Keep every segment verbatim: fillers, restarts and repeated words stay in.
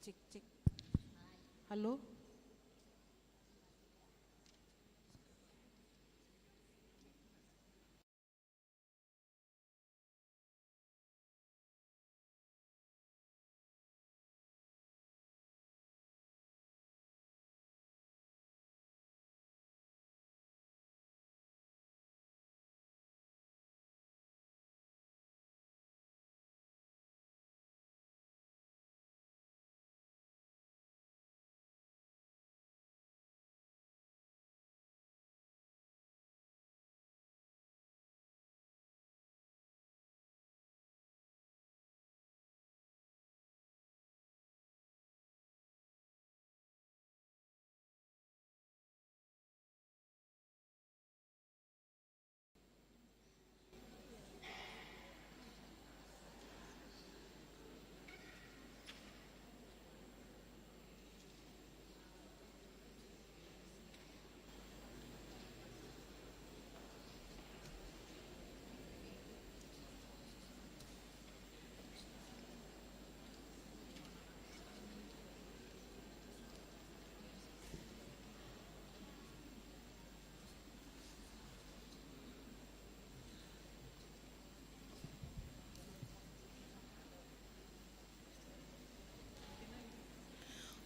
Cek, cek. Halo?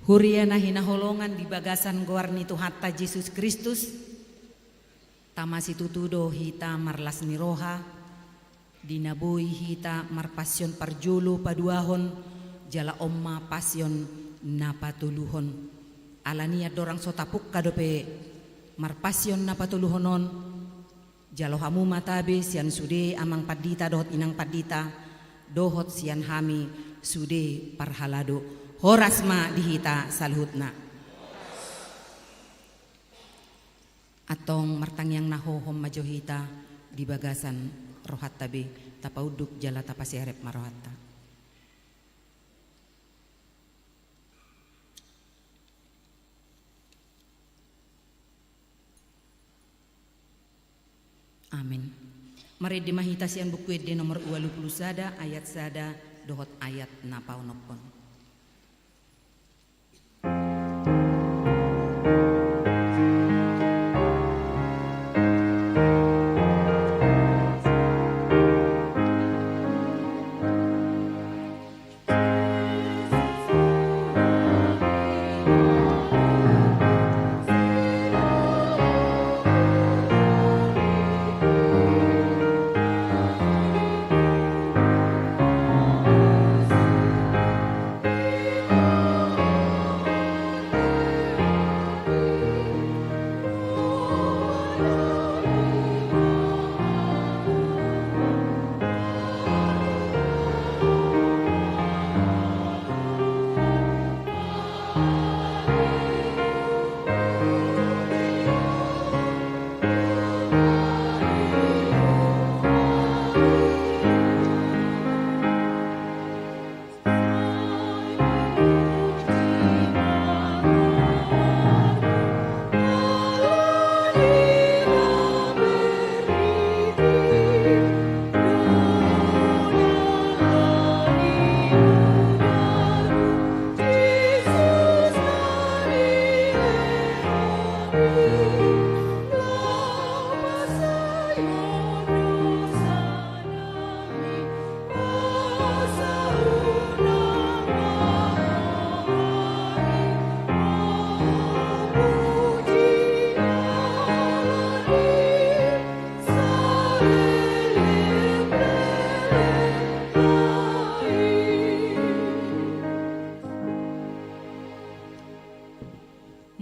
Huria na hinaholongan di bagasan goar ni Tuhanta Jesus Kristus, tama situtu do hita marlas ni roha, di na boi hita marpasion parjolo paduahon, jala on ma pasion na patoluhon. Alani i andorang so tapungka dope marpasion na patoluhon on, jalo hamu ma tabe sian sude amang pandita dohot inang pandita, dohot sian hami sude parhalado. Horas ma di hita saluhutna. Antong martangiang na hohom ma jo hita di bagasan rohanta be, tapaunduk jala tapaserep ma rohanta. Amin. Marende ma hita sian Buku Ende nomor ualu pulu sada, ayat sada dohot ayat na paonomhon.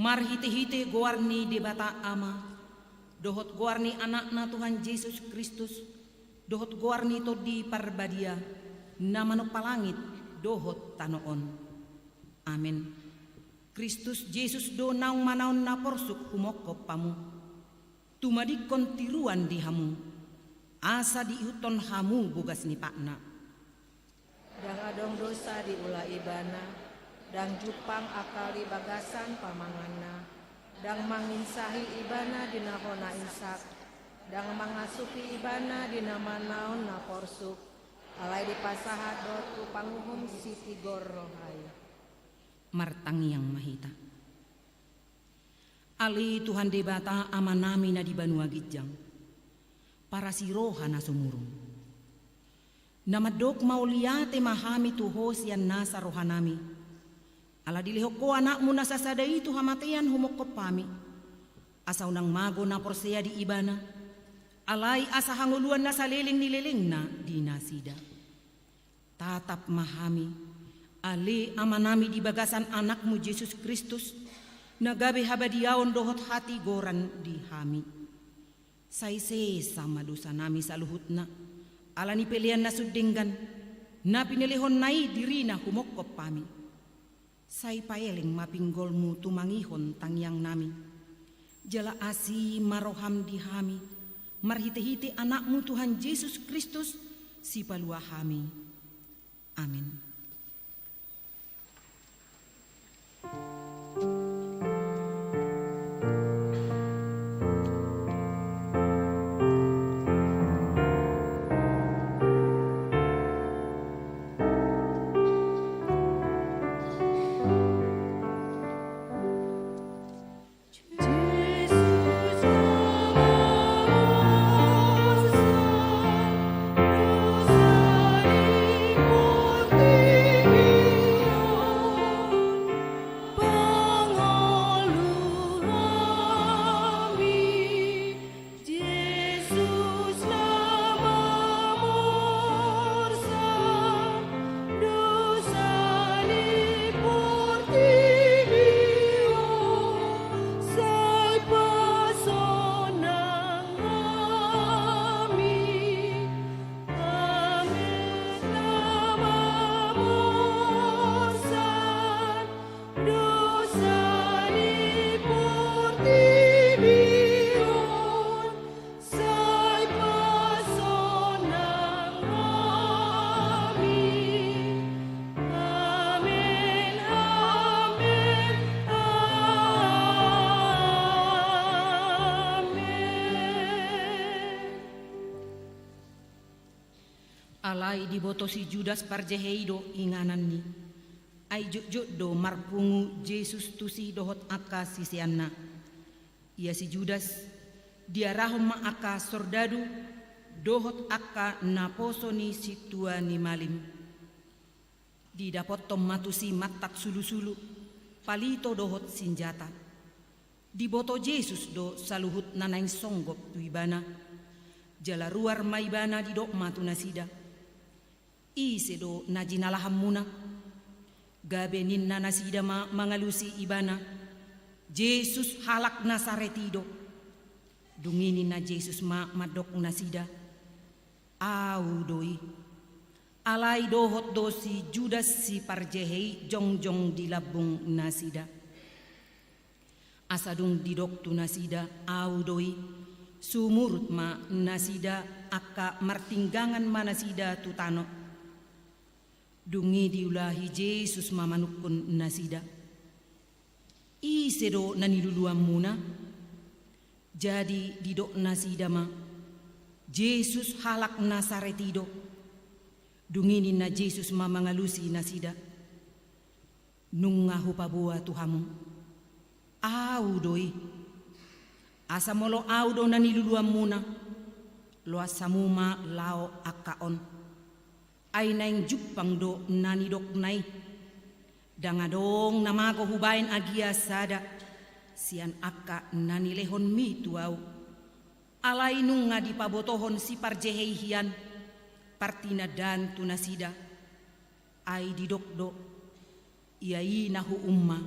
Marhitehite goar ni Debata Ama, dohot goar ni Anakna Tuhan Jesus Kristus, dohot goar ni Tondi Parbadia, na manompa langit dohot tano on. Amen. Kristus Jesus do naung manaon na porsuk humongkop hamu, tumadingkon tiruan di hamu, asa diihuthon hamu bogas ni patna. Ndang adong dosa diula Ibana, ndang jumpang akal di bagasan pamanganna, ndang manginsahi Ibana di na hona insak, ndang mangasupi Ibana di na manaon na porsuk, alai dipasahat do tu panguhum sitigor roha i. Martangiang ma hita. Ale Tuhan Debata Amanami na di banua ginjang, parasi roha na sumurung, na mandok mauliate ma hami tu Ho sian nasa rohanami, ala dilehon Ho Anakmu na sasada i tu hamatean humongkop hami, asa unang mago na porsea di Ibana, alai asa hangoluan na saleleng ni lelengna di nasida. Tatap ma hami, ale Amanami, di bagasan Anakmu Jesus Kristus, na gabe habadiaon dohot hatigoran di hami. Sai sesa ma dosanami saluhutna, ala ni pelean na sun denggan, na pinelehonna i dirina humongkop hami. Sai paeleng ma pinggolmu tumangihon tangiangnami. Jala asi ma roham di hami, marhitehite Anakmu Tuhan Jesus Kristus, Sipalua hami. Amin. Alai diboto si Judas Parjehe i do ingananni, ai jotjot do marpungu Jesus tusi dohot angka siseanna. Ia si Judas diarahon ma angka sordadu dohot angka naposo ni sintua ni malim. Didapothon ma tusi mantat sulusulu, palito dohot sinjata. Diboto Jesus do saluhut na naeng songgop tu Ibana. Jala ruar ma Ibana, didok ma tu nasida: Ise do na jinalahanmuna? Gabe ninna nasida ma mangalusi Ibana: Jesus halak Nasaret i do. Dung i ninna Jesus ma mandok nasida: Ahu do i. Alai dohot do si Judas si Parjehe i jongjong di lambung nasida. Asa dung didok tu nasida: Ahu do i, sumurut ma nasida, angka martinggangan ma nasida tu tano. Dung i diulahi Jesus ma manungkun nasida: Ise do na niluluanmuna? Jadi didok nasida ma: Jesus halak Nasaret i do. Dung i ninna Jesus ma mangalusi nasida: Nunga hupaboa tu hamu: Ahu do i. Asa molo Ahu do na niluluanmuna, loas hamu ma laho angka on. Ai naeng jumpang do na nidokna i. Ndang adong na mago hubaen agia sada sian angka na nilehonmi tu Ahu. Alai nunga dipabotohon si Parjehe i hian partinandaan tu nasida. Ai didok do: Ia i na huum ma,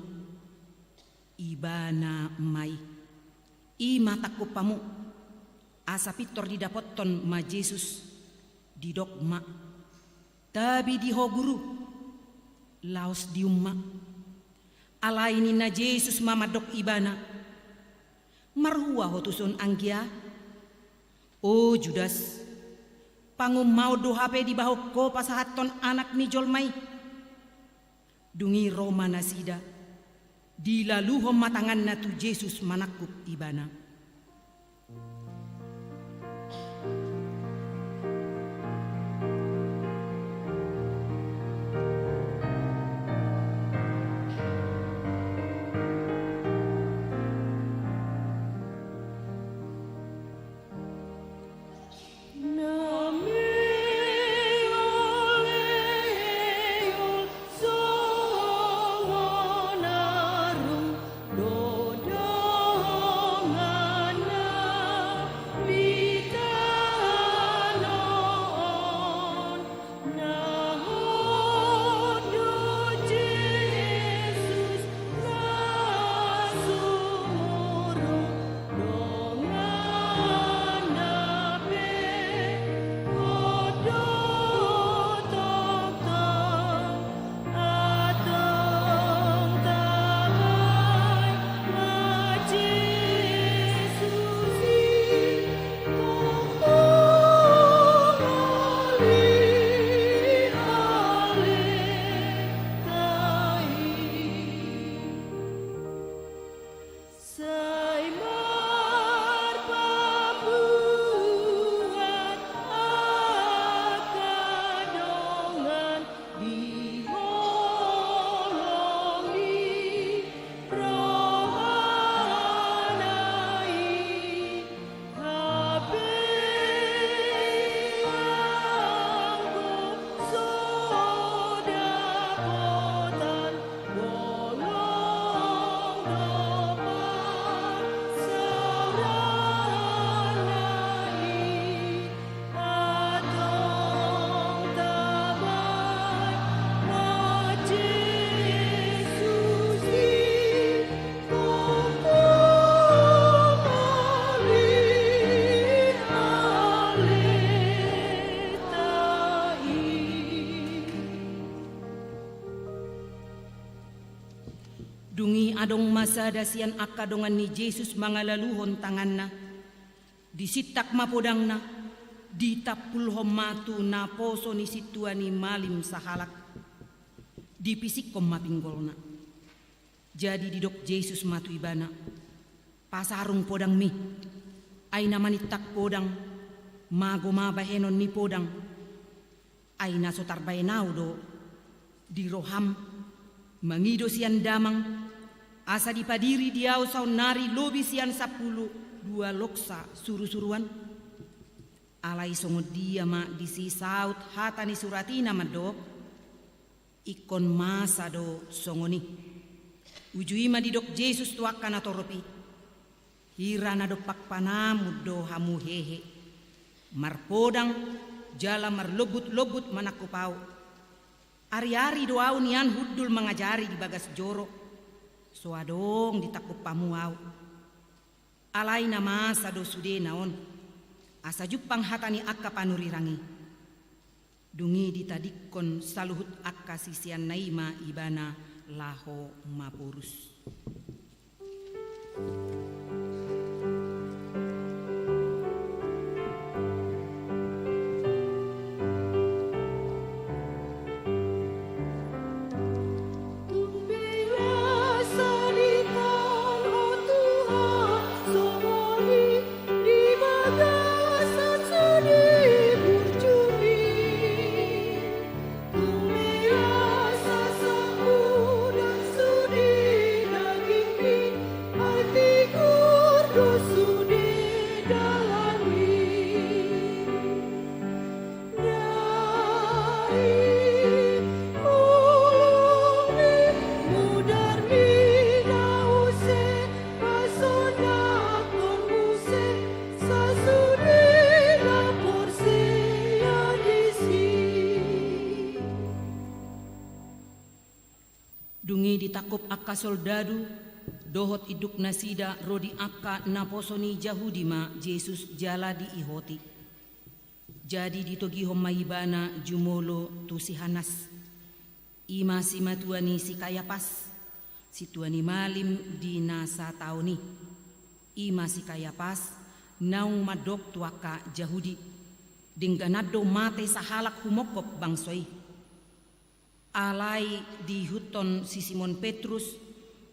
Ibana ma i. I ma tangkup hamu. Asa pintor didapothon ma Jesus, didok ma: Tabi di Ho, Guru, laos dium ma. Alai ninna Jesus ma mandok ibana: Marhua ho tuson anggia? O Judas, pangumaon do hape dibahen ho pasahathon Anak ni jolma i? Dung i ro ma nasida, dilaluhon ma tanganna tu Jesus manangkup ibana. Adong ma sada sian angka dongan ni Jesus mangalaluhon tanganna, disintak ma podangna, ditampulhon ma tu naposo ni sintua ni malim sahalak. Dipisikkon ma pinggolna. Jadi didok Jesus ma tu ibana: Pasarung podangmi. Ai na manintak podang, mago ma bahenon ni podang. Ai na so tarbaen ahu do di roham mangido sian damang, asa dipadiri di ahu saonnari lobi sian sampulu dua loksa surusuruan? Alai songon dia ma disi saut hata ni surat i na mandok: Ingkon masa do songon i. Uju i ma didok Jesus tu angka natorop i: Hira na dompak panamun do hamu hehe, marpodang jala marlombutlombut manangkup ahu. Ariari do ahu nian hundul mangajari di bagas joro, so adong ditangkup hamu ahu. Alai na masa do sudena on, asa jumpang hata ni angka panurirang i. Dung i ditadingkon saluhut angka siseanna i ma ibana laho maporus. Dung i ditangkup angka soldadu dohot induknasida ro di angka naposo ni Jahudi ma Jesus jala diihoti. Jadi ditogihon ma ibana jumolo tu si Hanas, i ma simatua ni si Kayapas, sintua ni malim di na sataon i. I ma si Kayapas naung mandok tu angka Jahudi: Dengganan do mate sahalak humongkop bangso i. Alai diihuthon si Simon Petrus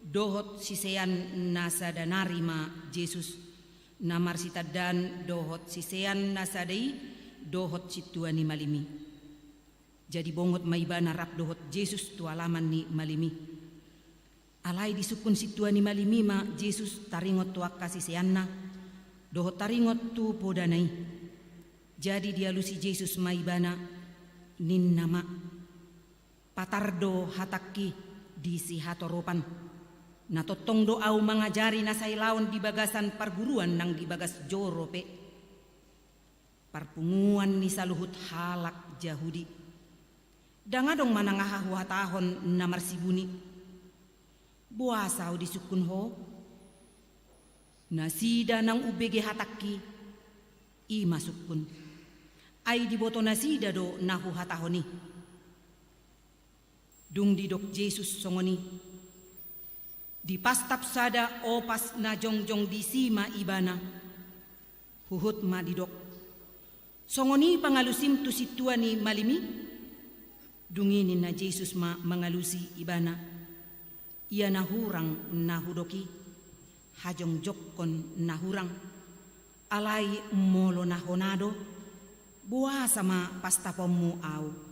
dohot sisean na sada nari ma Jesus, na marsitandaan dohot sisean na sada i dohot sintua ni malim i. Jadi bongot ma ibana rap dohot Jesus tu alaman ni malim i. Alai disungkun sintua ni malim i ma Jesus taringot tu angka siseanna dohot taringot tu podana i. Jadi dialusi Jesus ma ibana, ninna ma: Patar do hatangki di sihatoropan. Na tongtong do ahu mangajari na sailaon di bagasan parguruan nang di bagas joro pe. Parpunguan ni saluhut halak Jahudi. Ndang adong manang aha huhatahon na marsibuni. Boasa ahu disungkun ho? Nasida naung umbege hatangki, i ma sungkun. Ai diboto nasida do na huhatahon i. Dung didok Jesus songon i, dipastap sada opas na jongjong disi ma ibana. Huhut ma didok: Songon i pangalusim tu sintua ni malim i? Dung i ninna Jesus ma mangalusi ibana: Ia na hurang na hudok i, hajongjongkon na hurang. Alai molo na hona do, boasa ma pastaponmu ahu?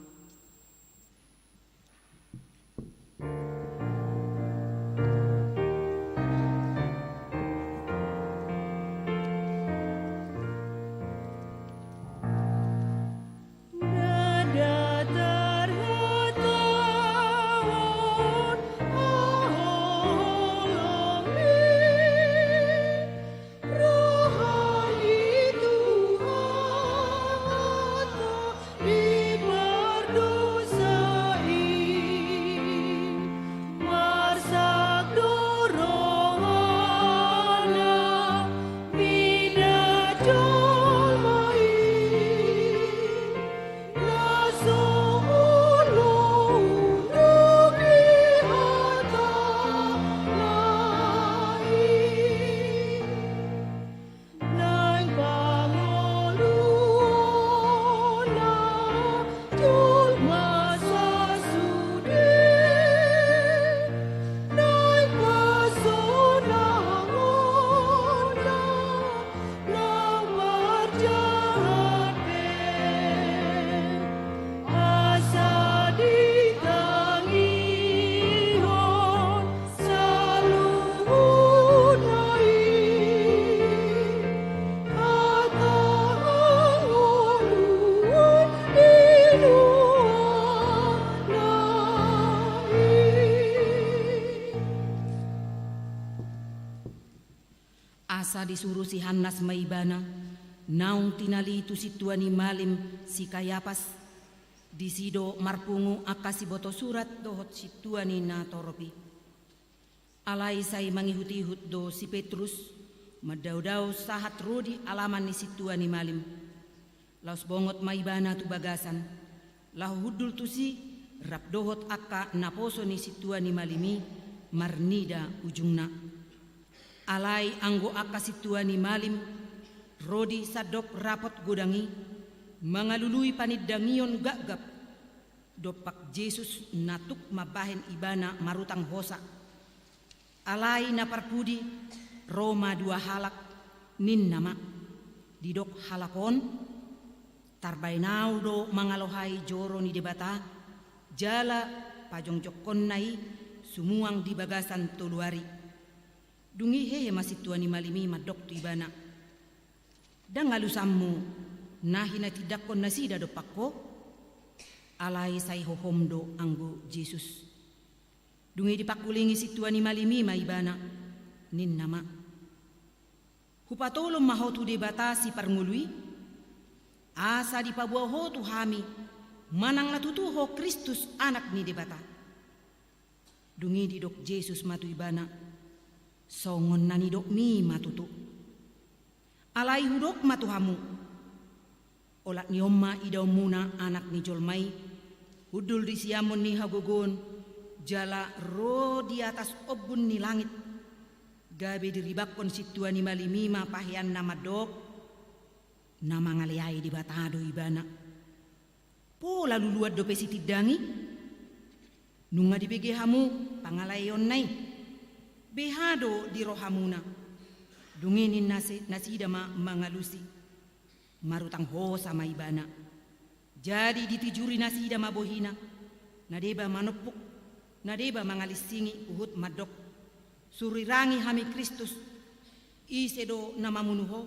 Disuru si Hannas ma ibana, naung tinali tu sintua ni malim si Kayapas, disi do marpungu angka siboto surat dohot sintua ni natorop i. Alai sai mangihut-ihut do si Petrus, mandaodao sahat ro di alaman ni sintua ni malim. Laos bongot ma ibana tu bagasan, laho hundul tusi, rap dohot angka naposo ni sintua ni malim i, marnida ujungna. Alai anggo angka sintua ni malim ro di sandok rapot godang i, mangalului panindangion gapgap, dompak Jesus na tuk mambahen ibana marutang hosa. Alai na parpudi, ro ma dua halak, ninna ma: Didok halak on: Tarbahen ahu do mangalohai joro ni Debata, jala pajongjongkonna i sumuang di bagasan tolu ari. Dung i hehe ma sintua ni malim i mandok tu ibana: Ndang alusanmu na hinatindangkon nasida dompak ho? Alai sai hohom do anggo Jesus. Dung i dipangkulingi sintua ni malim i ma ibana, ninna ma: Hupatolon ma ho tu Debata Siparngolu i, asa dipaboa ho tu hami, manang na tutu ho Kristus, Anak ni Debata. Dung i didok Jesus ma tu ibana: Songon na nidokmi ma tutu. Alai hudok ma tu hamu: Olat ni on ma idaonmuna Anak ni jolma i hundul di siamun ni hagogoon, jala ro di atas ombun ni langit. Gabe diribangkon sintua ni malim i ma paheanna mandok: Na mangaleai Debata do ibana. Pola luluan dope sitindangi? Nunga dibege hamu pangalaeonna i. Beha do di rohamuna? Dung i ninna se-, nasida ma mangalusi: Marutang hosa ma ibana. Jadi ditijuri nasida ma bohina, na deba manompuk, na deba mangalinsingi, huhut mandok: Surirangi hami Kristus, ise do na mamunu ho?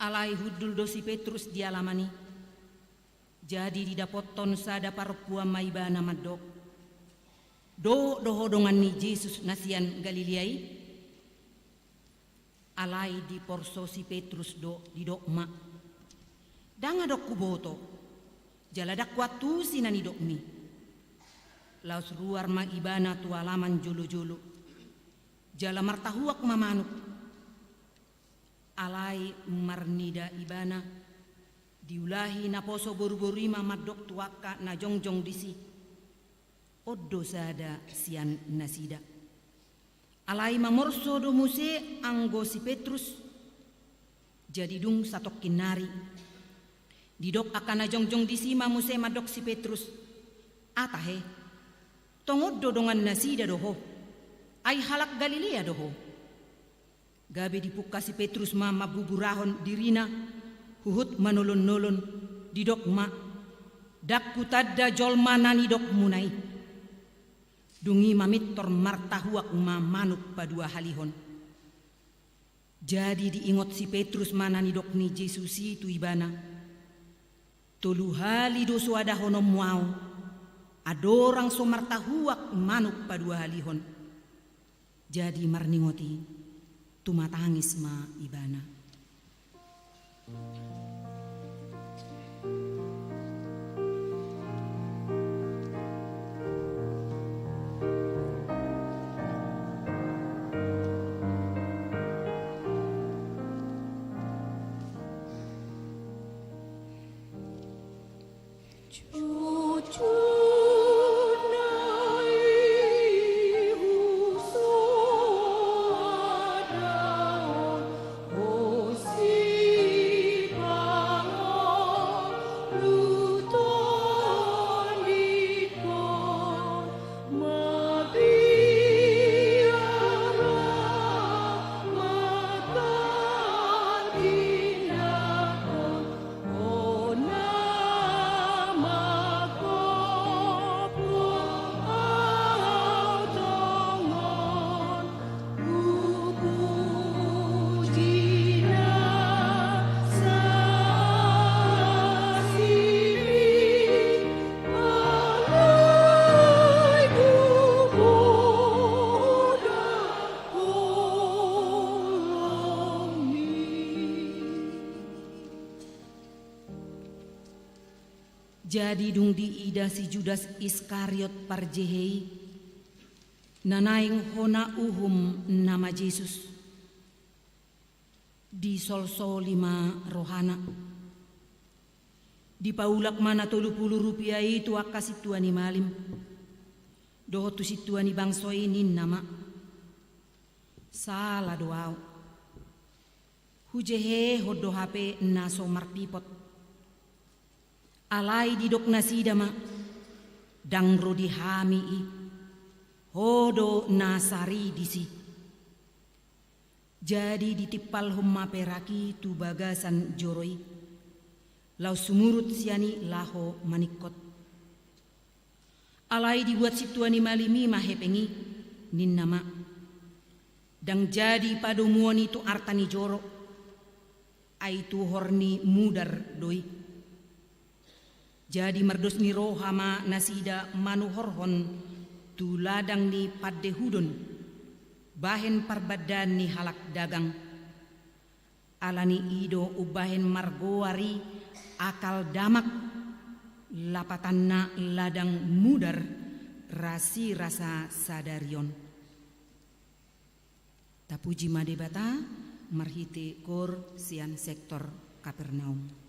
Alai hundul do si Petrus di alaman i. Jadi didapothon sada parompuan ma ibana mandok: Dohot do ho dongan ni Jesus na sian Galilea i? Alai diporso si Petrus do, didok ma: Ndang adong huboto, jala ndang huantusi na nidokmi. Laos ruar ma ibana tu alaman jolojolo, jala martahuak ma manuk. Alai marnida ibana, diulahi naposo boruboru i ma mandok tu angka na jongjong disi: On do sada sian nasida. Alai mamorso do muse anggo si Petrus. Jadi dung satongkin nari, didok angka na jongjong disi ma muse mandok si Petrus: Ata he, tongon do dongan nasida do ho, ai halak Galilea do ho. Gabe dipungka si Petrus ma mambuburahon dirina, huhut manolon-nolon, didok ma: Ndang hutanda jolma na nidokmuna i. Dung i mamintor martahuak ma manuk paduahalihon. Jadi diingot si Petrus ma na nidok ni Jesus i tu ibana: Tolu hali do soadahononmu ahu, andorang so martahuak manuk paduahalihon. Jadi marningot i, tumatangis ma ibana. Jadi dung diida si Judas Iskariot parjehe i, na naeng hona uhum nama Jesus, disolsoli ma rohana. Dipaulak ma na tolu pulu rupia i tu angka sintua ni malim dohot tu sintua ni bangso i, ninna ma: Sala do ahu. Hujehehon do hape na so marpipot. Alai didok nasida ma: Ndang ro di hami i, ho do na sari disi. Jadi ditimpalhon ma perak i tu bagasan joro i, laos sumurut sian i laho maningkot. Alai dibuat sintua ni malim i ma hepeng i, ninna ma: Ndang jadi padomuon i tu arta ni joro, ai tuhor ni mudar do i. Jadi mardos ni roha ma nasida manuhorhon tu ladang ni pandehudon bahen parbandaan ni halak dagang. Ala ni i do umbahen margoar i Akaldamak, lapatanna ladang mudar rasirasa sadari on. Tapuji ma Debata marhite koor sian sektor Kapernaum.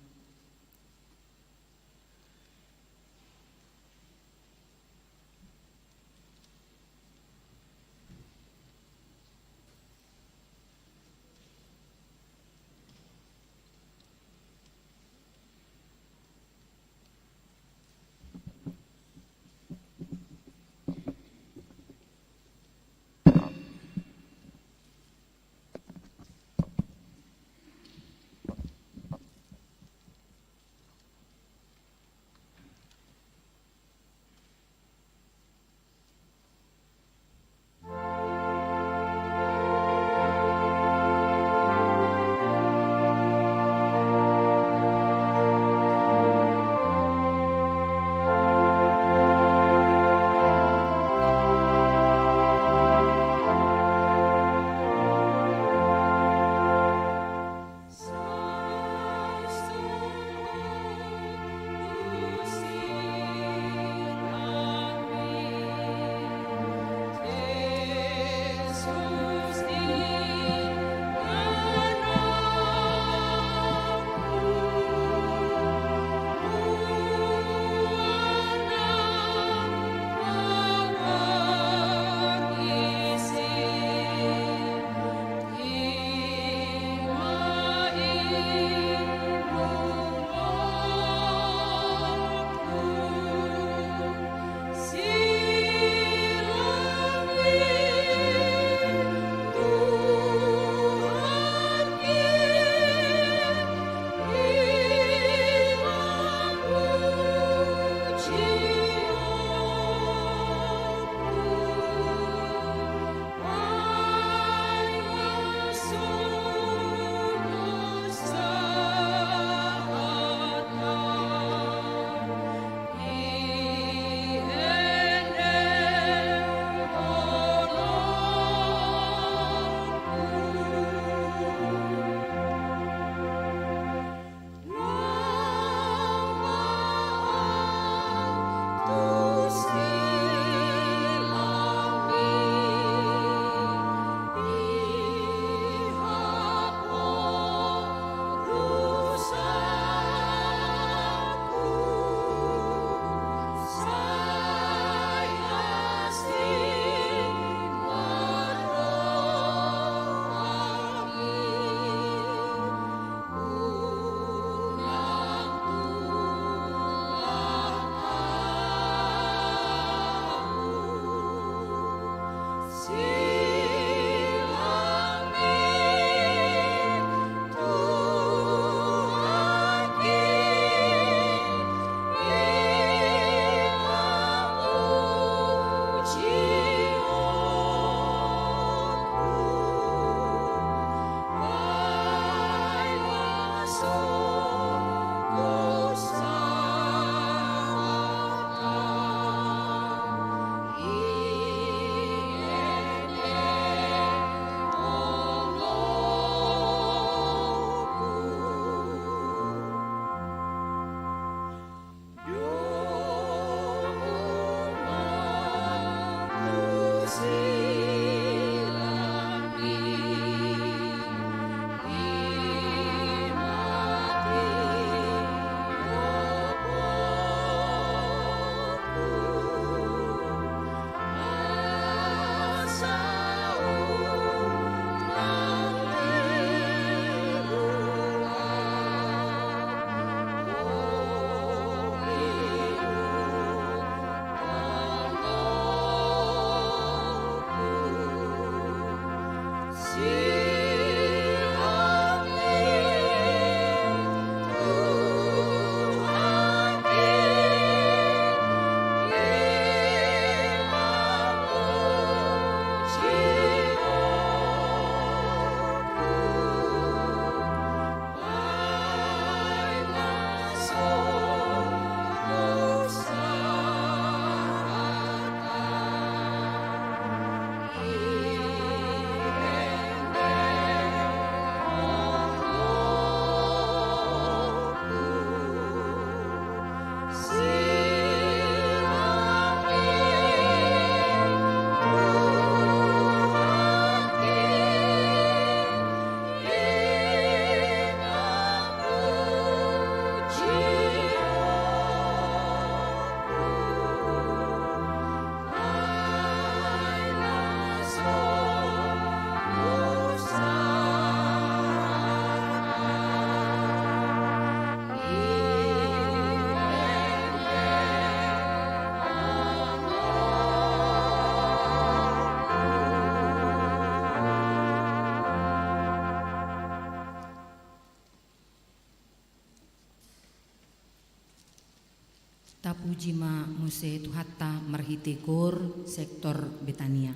Tapuji ma muse Tuhanta marhite Gor Sektor Betania.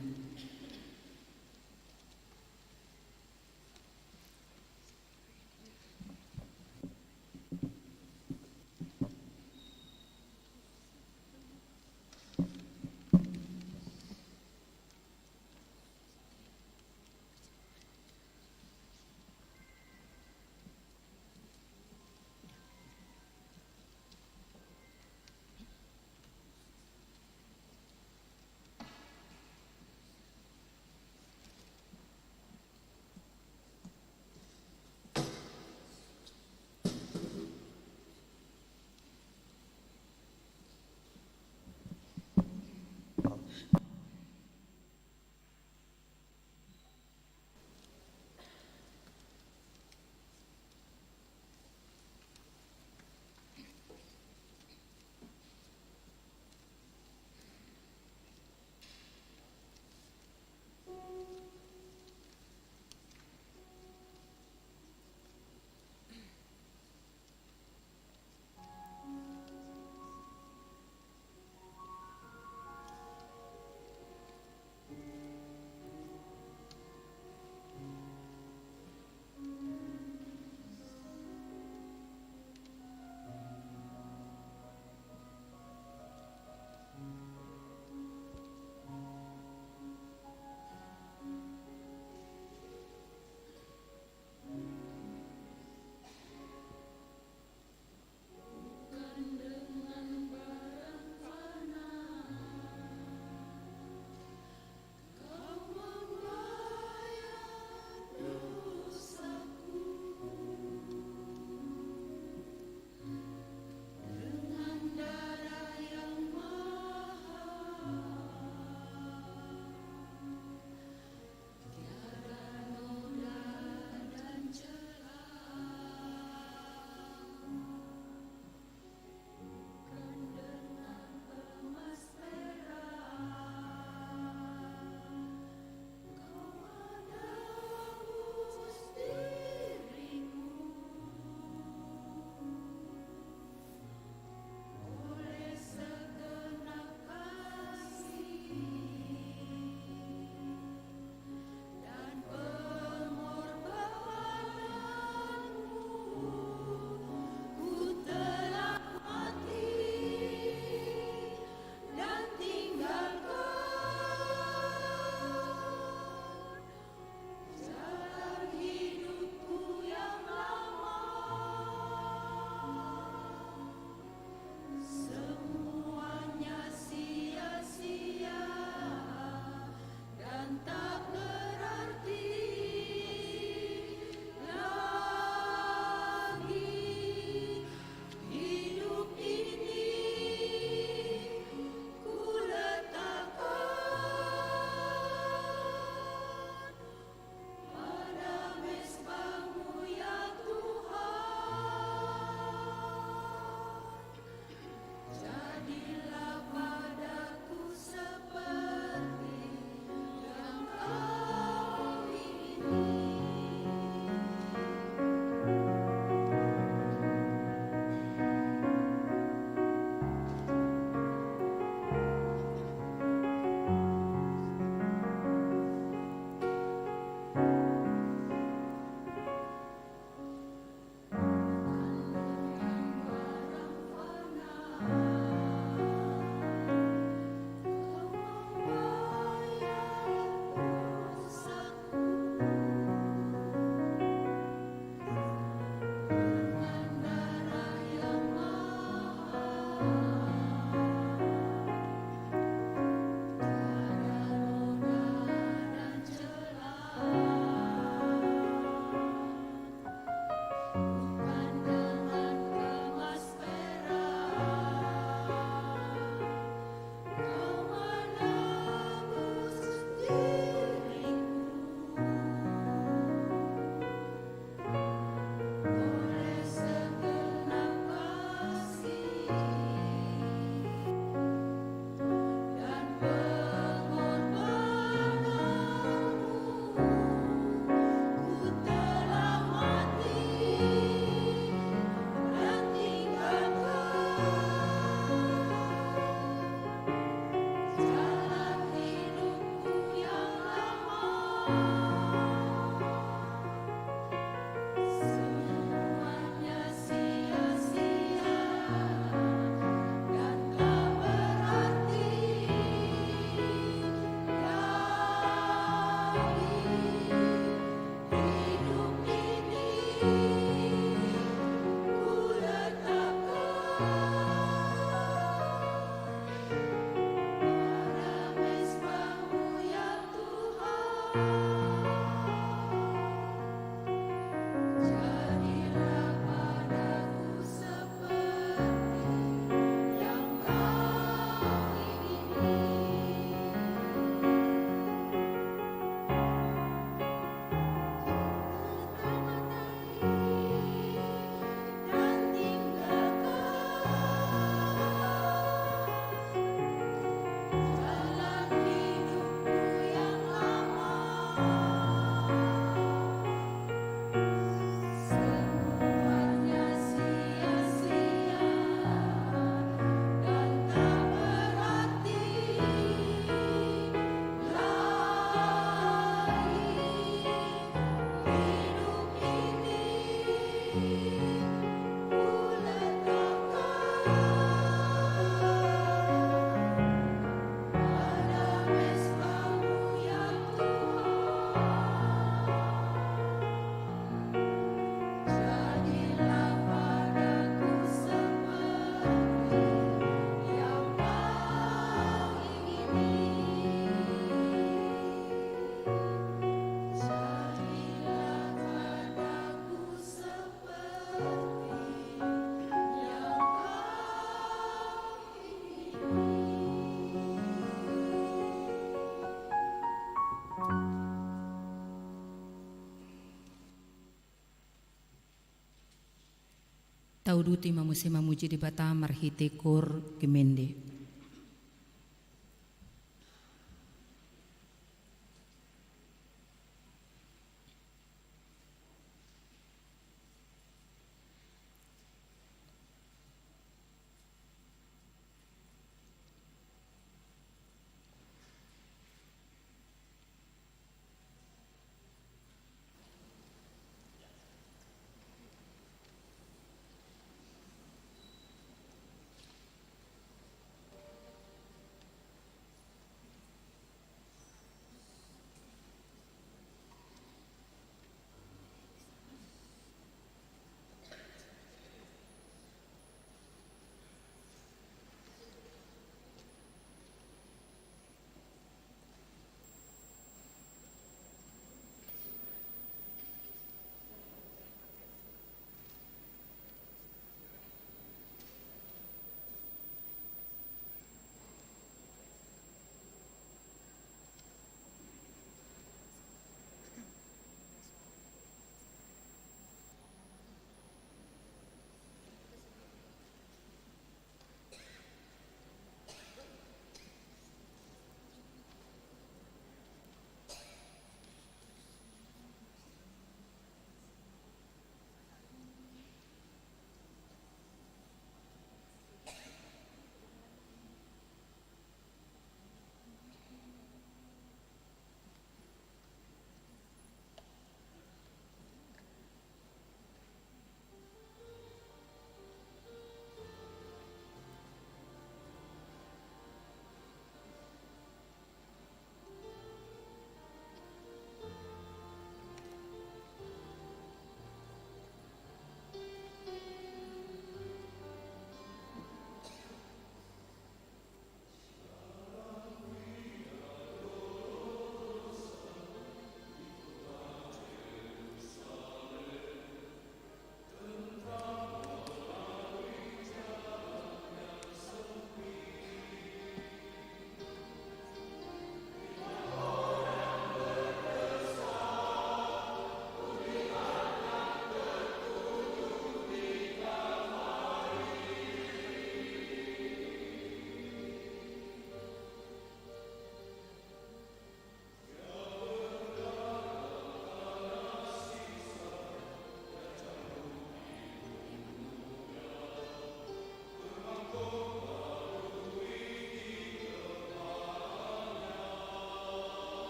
Tauduti ma muse mamuji Debata marhite koor gemende.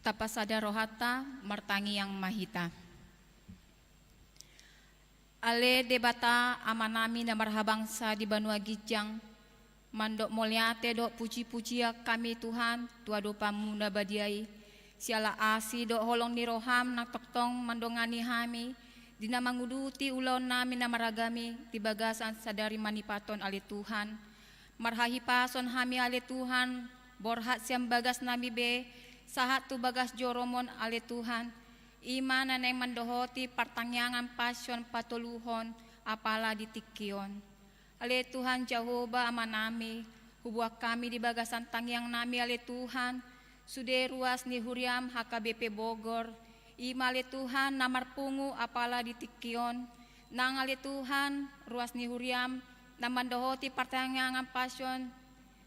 Tapasada rohanta, martangiang ma hita. Ale Debata Amanami na marhabangsa di banua ginjang, mandok mauliate dohot pujipujian hami Tuhan tu adopanMu na badia i, siala asi dohot holong ni rohaM na tongtong mandongani hami, di na manguduti ulaonnami na maragam i di bagasan sadari manipat on ale Tuhan. Marhahipason hami ale Tuhan, borhat sian bagasnami be, sahat tu bagas joroMon ale Tuhan, i ma na naeng mandohoti partangiangan passion patoluhon apala di tingki on. Ale Tuhan Jahowa Amanami, huboan hami di bagasan tangiangnami ale Tuhan, sude ruas ni huriaM H K B P Bogor, i ma ale Tuhan na marpungu apala di tingki on, nang ale Tuhan ruas ni huriaM na mandohoti partangiangan passion,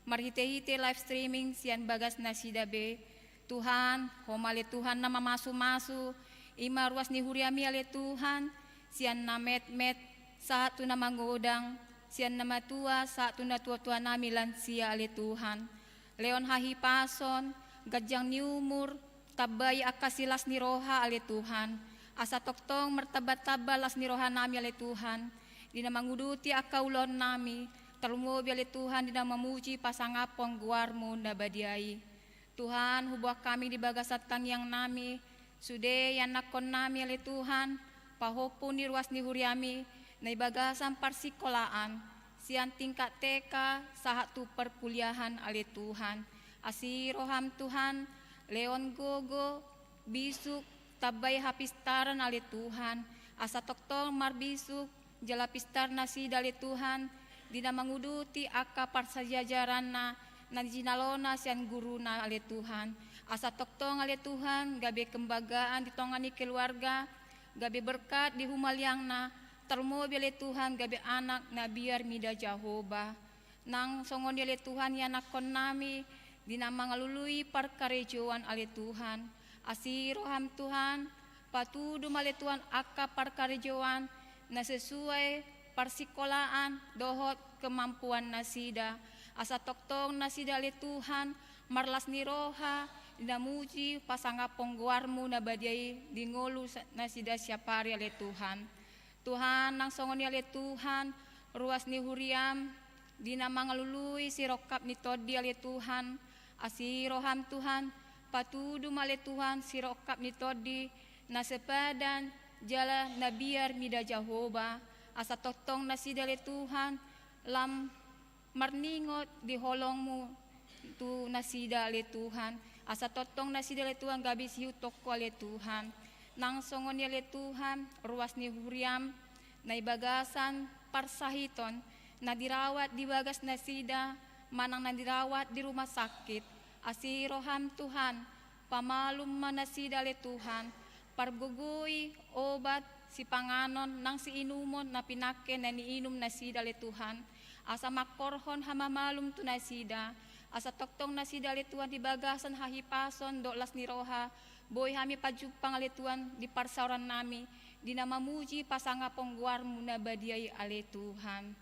marhitehite live streaming sian bagas nasida be. Tuhan, Ho ma ale Tuhan na mamasumasu, i ma ruas ni huriaMi ale Tuhan, sian na metmet sahat tu na magodang, sian na matua sahat tu na tuatuanami lansia ale Tuhan. Lehon hahipason, ganjang ni umur, tambai angka silas ni roha ale Tuhan, asa tongtong martambatamba las ni rohanami ale Tuhan, di na manguduti angka ulaonnami, tarlumobi ale Tuhan di na mamuji pasangaphon goarMu na badia i. Tuhan, huboan hami di bagasan tangiangnami, sude ianakkonnami ale Tuhan, pahompu ni ruas ni huriaMi, na di bagasan parsikolaan, sian tingkat T K sahat tu parkuliahan ale Tuhan. Asi rohaM Tuhan, lehon gogo, bisuk, tambai hapistaran ale Tuhan, asa tongtong marbisuk, jala pistar nasida ale Tuhan, di na manguduti angka parsiajaranna, na jinalona sian guruna ale Tuhan, asa tongtong ale Tuhan, gabe kebanggaan di tonga ni keluarga, gabe berkat di humaliangna, tarlumobi ale Tuhan, gabe anak na biar mida Jahowa. Nang songon i ale Tuhan ianakkonnami, di na mangalului parkarejoan ale Tuhan. Asi rohaM Tuhan, patudu ma ale Tuhan angka parkarejoan, na sesuai parsikolaan, dohot kemampuan nasida. Asa tongtong nasida ale Tuhan, marlas ni roha, di na muji pasangaphon goarMu na badia i, di ngolu sa-, nasida siap ari ale Tuhan. Tuhan, nang songon i ale Tuhan, ruas ni huriaM, di na mangalului sirongkap ni tondi ale Tuhan, asi rohaM Tuhan, patudu ma ale Tuhan, sirongkap ni tondi, na sepadan, jala na biar mida Jahowa, asa tongtong nasida ale Tuhan, lam marningot di holongMu tu nasida ale Tuhan, asa tongtong nasida ale Tuhan gabe siihuthon Ho ale Tuhan. Nang songon i ale Tuhan, ruas ni huriaM, na di bagasan parsahiton, na dirawat di bagas nasida, manang na dirawat di rumah sakit, asi rohaM Tuhan, pamalum ma nasida ale Tuhan, pargogoi obat, sipanganon, nang siinumon, na pinangke na niinum nasida ale Tuhan, asa mangkorhon hamamalum tu nasida, asa tongtong nasida ale Tuhan di bagasan hahipason, dohot las ni roha, boi hami pajumpang ale Tuhan di parsaorannami, di na mamuji pasangaphon goarMu na badia i ale Tuhan.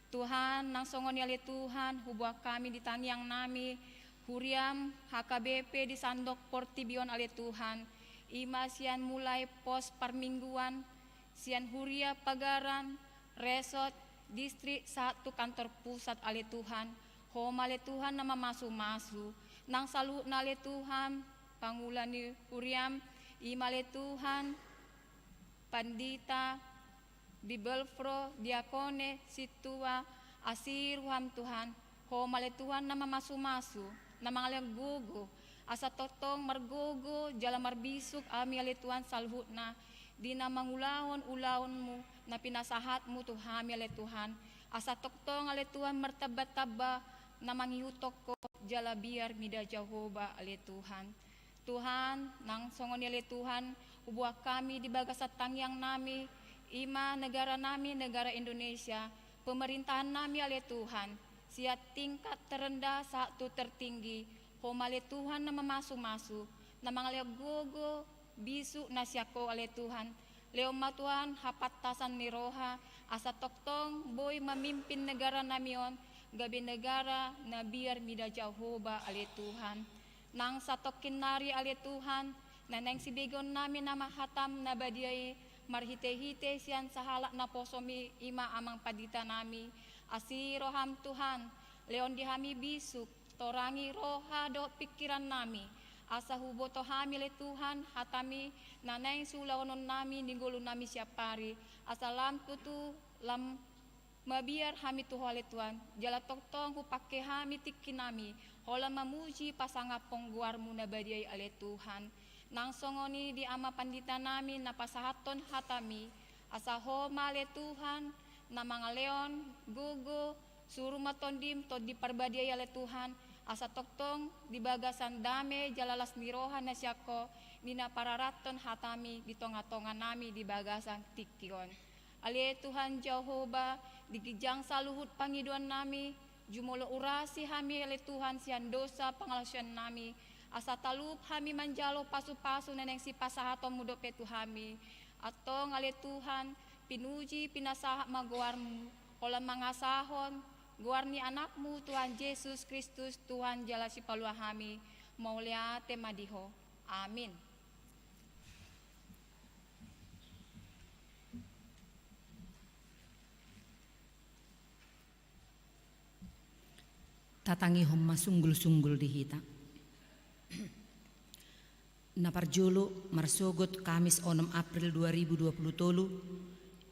Tuhan, nang songon i ale Tuhan, huboan hami di tangiangnami, huriaM, H K B P di sandok portibi on ale Tuhan, i ma sian mulai pos parmingguan, sian huria pagaran, resort, distrik, sahat tu kantor pusat ale Tuhan, Ho ma ale Tuhan na mamasumasu, nang saluhutna ale Tuhan, pangula ni huriaM, i ma ale Tuhan, pandita, Bibelvrouw, diakone, sintua, asi rohaM Tuhan, Ho ma ale Tuhan na mamasumasu, na mangalehon gogo, asa tongtong margogo, jala marbisuk hami ale Tuhan saluhutna, di na mangulahon ulaonMu, na pinasahatMu tu hami ale Tuhan, asa tongtong ale Tuhan martambatamba, na mangihuthon Ho, jala biar mida Jahowa ale Tuhan. Tuhan, nang songon i ale Tuhan, huboan hami di bagasan tangiangnami, i ma negaranami, negara Indonesia, pemerintahannami ale Tuhan, sian tingkat terendah sahat tu tertinggi, Ho ma ale Tuhan na mamasumasu, na mangalehon gogo, bisuk na sian Ho ale Tuhan, lehon ma Tuhan hapantasan ni roha, asa tongtong boi mamimpin negaranami on, gabe negara na biar mida Jahowa ale Tuhan. Nang satongkin nari ale Tuhan, na naeng sibegeonnami nama hataM na badia i, marhitehite sian sahalak naposoMi, i ma amang panditanami, asi rohaM Tuhan, lehon di hami bisuk, torangi roha dohot pingkirannami, asa huboto hami ale Tuhan hataMi, na naeng siulahononnami di ngolunami siapari, asa lam tutu lam mabiar hami tu Ho ale Tuhan, jala tongtong hupangke hami tingkinami, holan mamuji pasangaphon goarMu na badia i ale Tuhan. Nang songon i di ama panditanami na pasahathon hataMi, asa Ho ma ale Tuhan, na mangalehon gogo, suru ma TondiM, Tondi Parbadia i ale Tuhan, asa tongtong di bagasan dame jala las ni roha na sian Ho, di na pararathon hataMi di tongatonganami di bagasan tingki on. Ale Tuhan Jahowa, di ginjang saluhut pangidoannami, jumolo urasi hami ale Tuhan sian dosa pangalaosionnami, asa talup hami manjalo pasupasu na naeng sipasahatonMu dope tu hami. Antong ale Tuhan, pinuji pinasahat ma goarMu, holan mangasahon goar ni AnakMu Tuhan Jesus Kristus, Tuhan jala Sipalua hami, mauliate ma di Ho. Amin. Tatangihon ma sunggulsunggul di hita. Na parjolo, marsogot Kamis onom April dua ribu dua pulu tolu,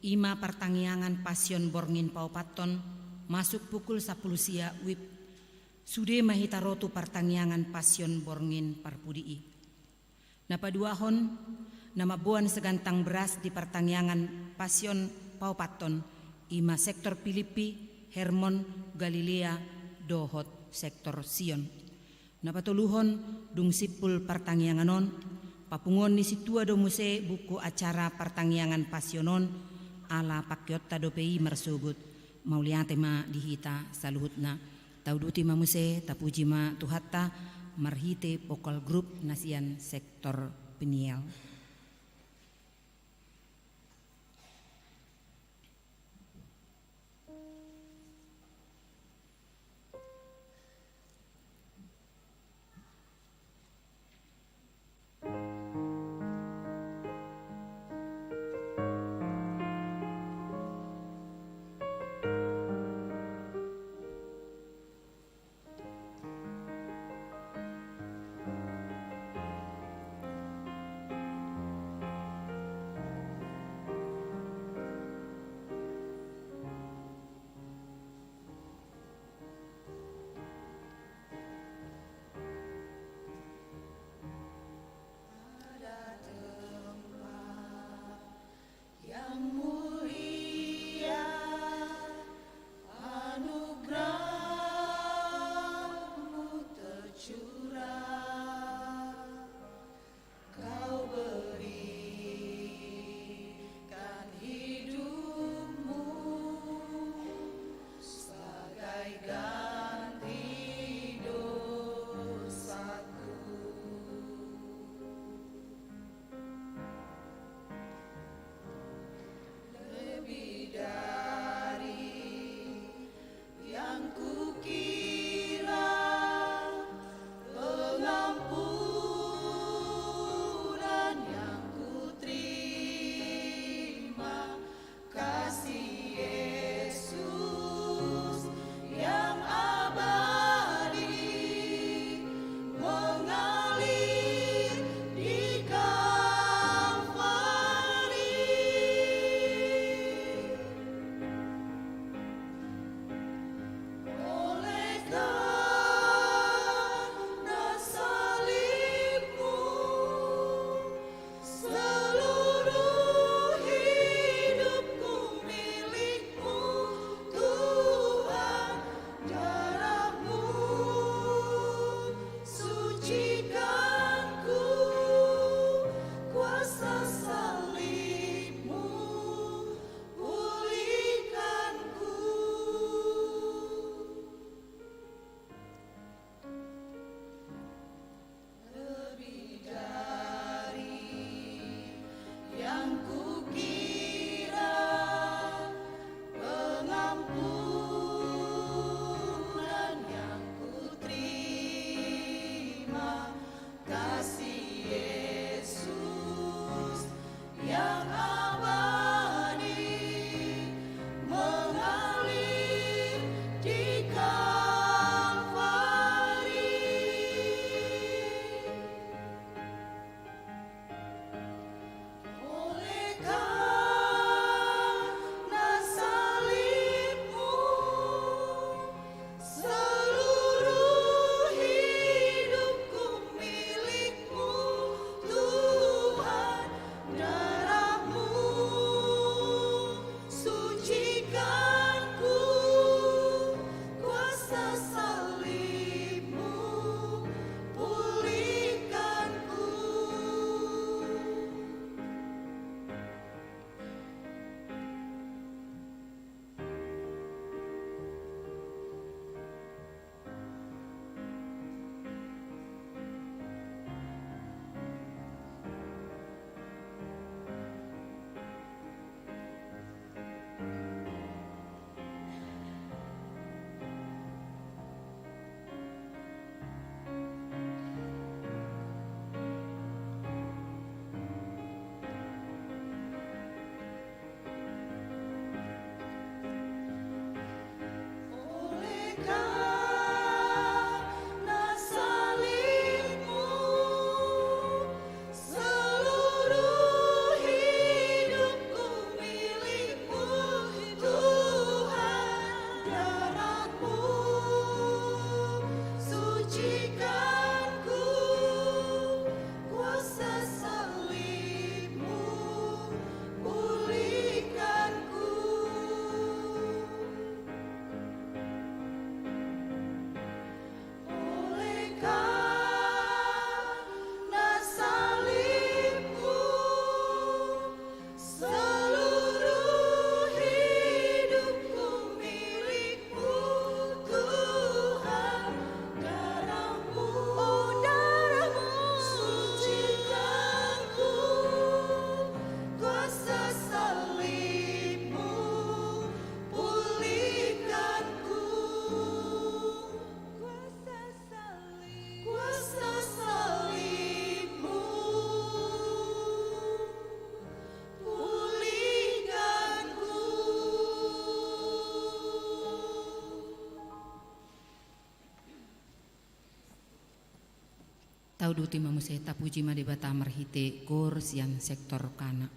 i ma partangiangan Pasion borngin paopathon, masuk pukul sampulu sia WIB. Sude ma hita ro tu partangiangan Pasion borngin parpudi i. Na paduahon, na mamboan segantang beras di partangiangan Pasion paopathon, i ma sektor Pilippi, Hermon, Galilea, dohot sektor Sion. Na patoluhon, dung simpul partangiangan on, papunguon ni sintua do muse buku acara partangiangan Pasion on, ala pangkeonta dope i marsogot. Mauliate ma di hita saluhutna. Tauduti ma muse, tapuji ma Tuhanta, marhite vokal grup na sian sektor Peniel. Tauduti ma muse, tapuji ma Debata marhite koor sian sektor Kana.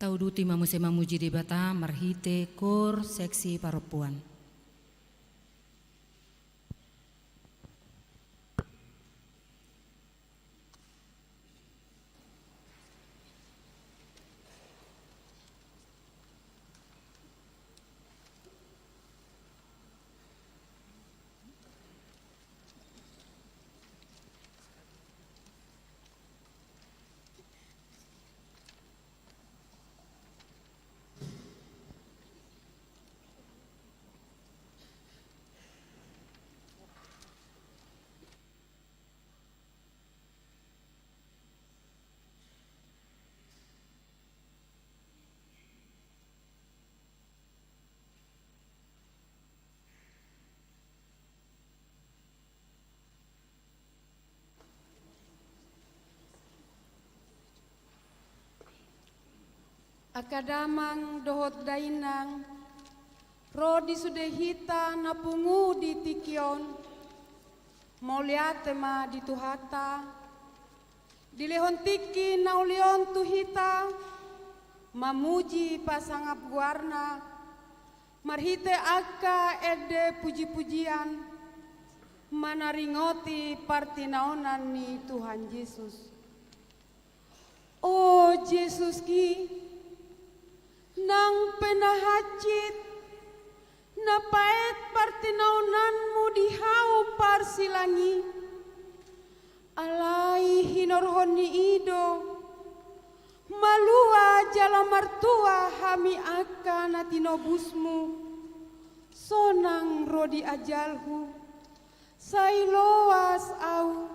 Tauduti ma muse mamuji Debata marhite koor seksi parompuan. Angka damang dohot dainang, ro di sude hita na pungu di tingki on, mauliate ma di Tuhanta, dilehon tingki na uli on tu hita, mamuji pasangap goarna, marhite angka ende puji-pujian, manaringoti partinaonan ni Tuhan Jesus. O Jesuski, nang pe na hansit, na paet partinaonanmu di hau parsilang i, alai hinorhon ni i do, malua jala martua hami angka na tinobusmu, sonang ro di ajalhu, sai loas au,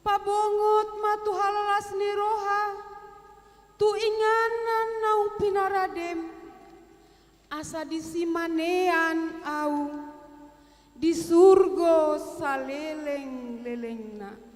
pabongot ma tu halalas ni roha, tu inganan naung pinaradem, asa disi manean au di surgo saleleng-lelengna.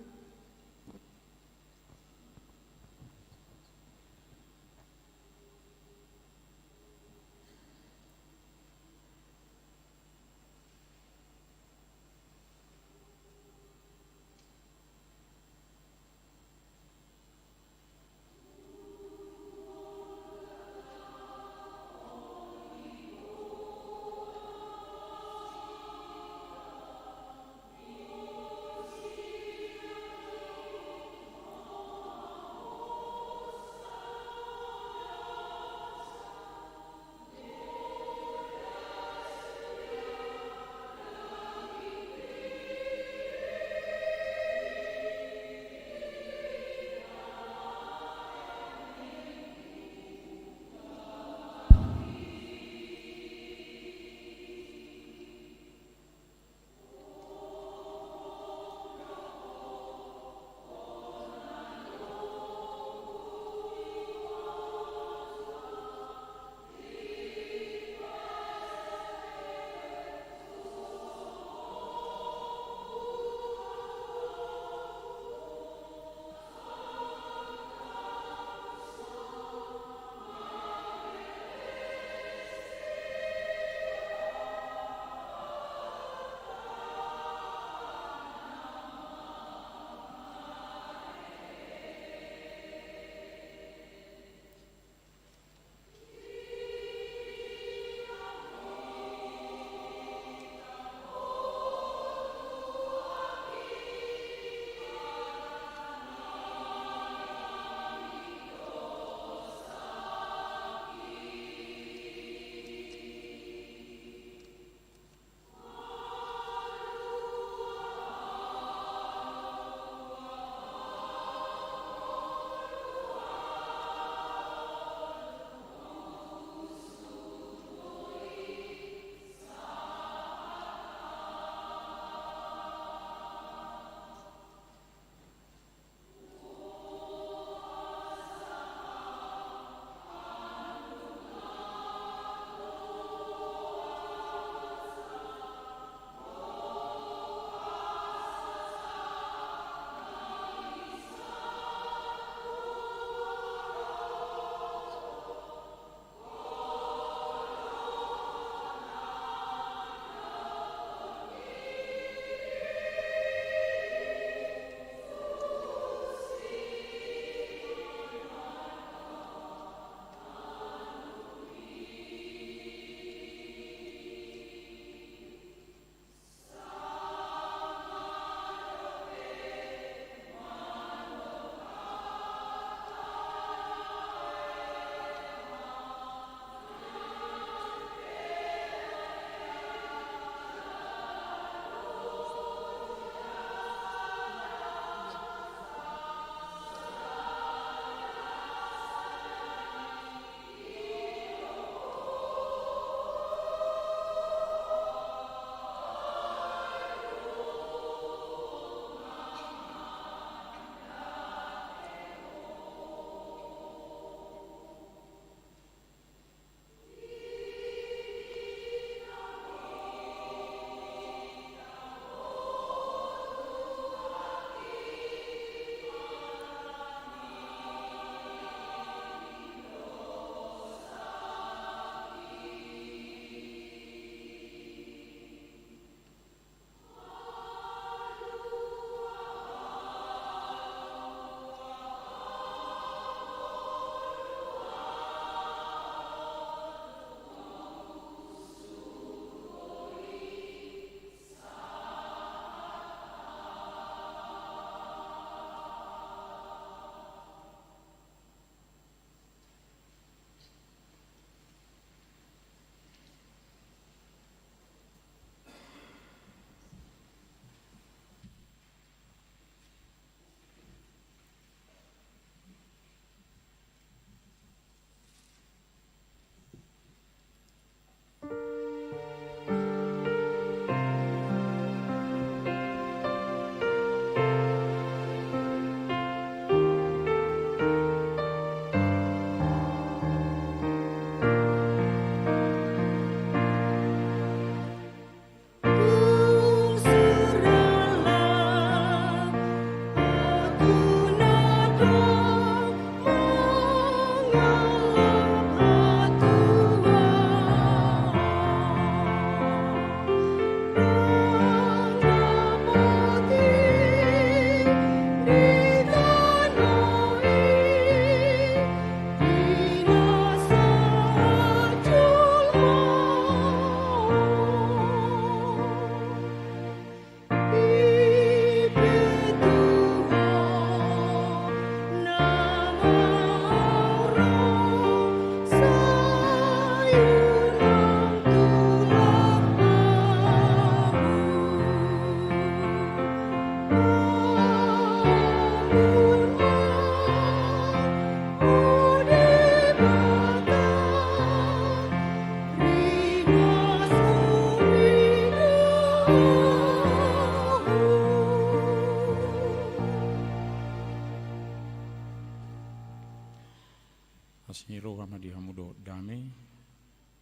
Asi ni roha ma di hamu dohot dame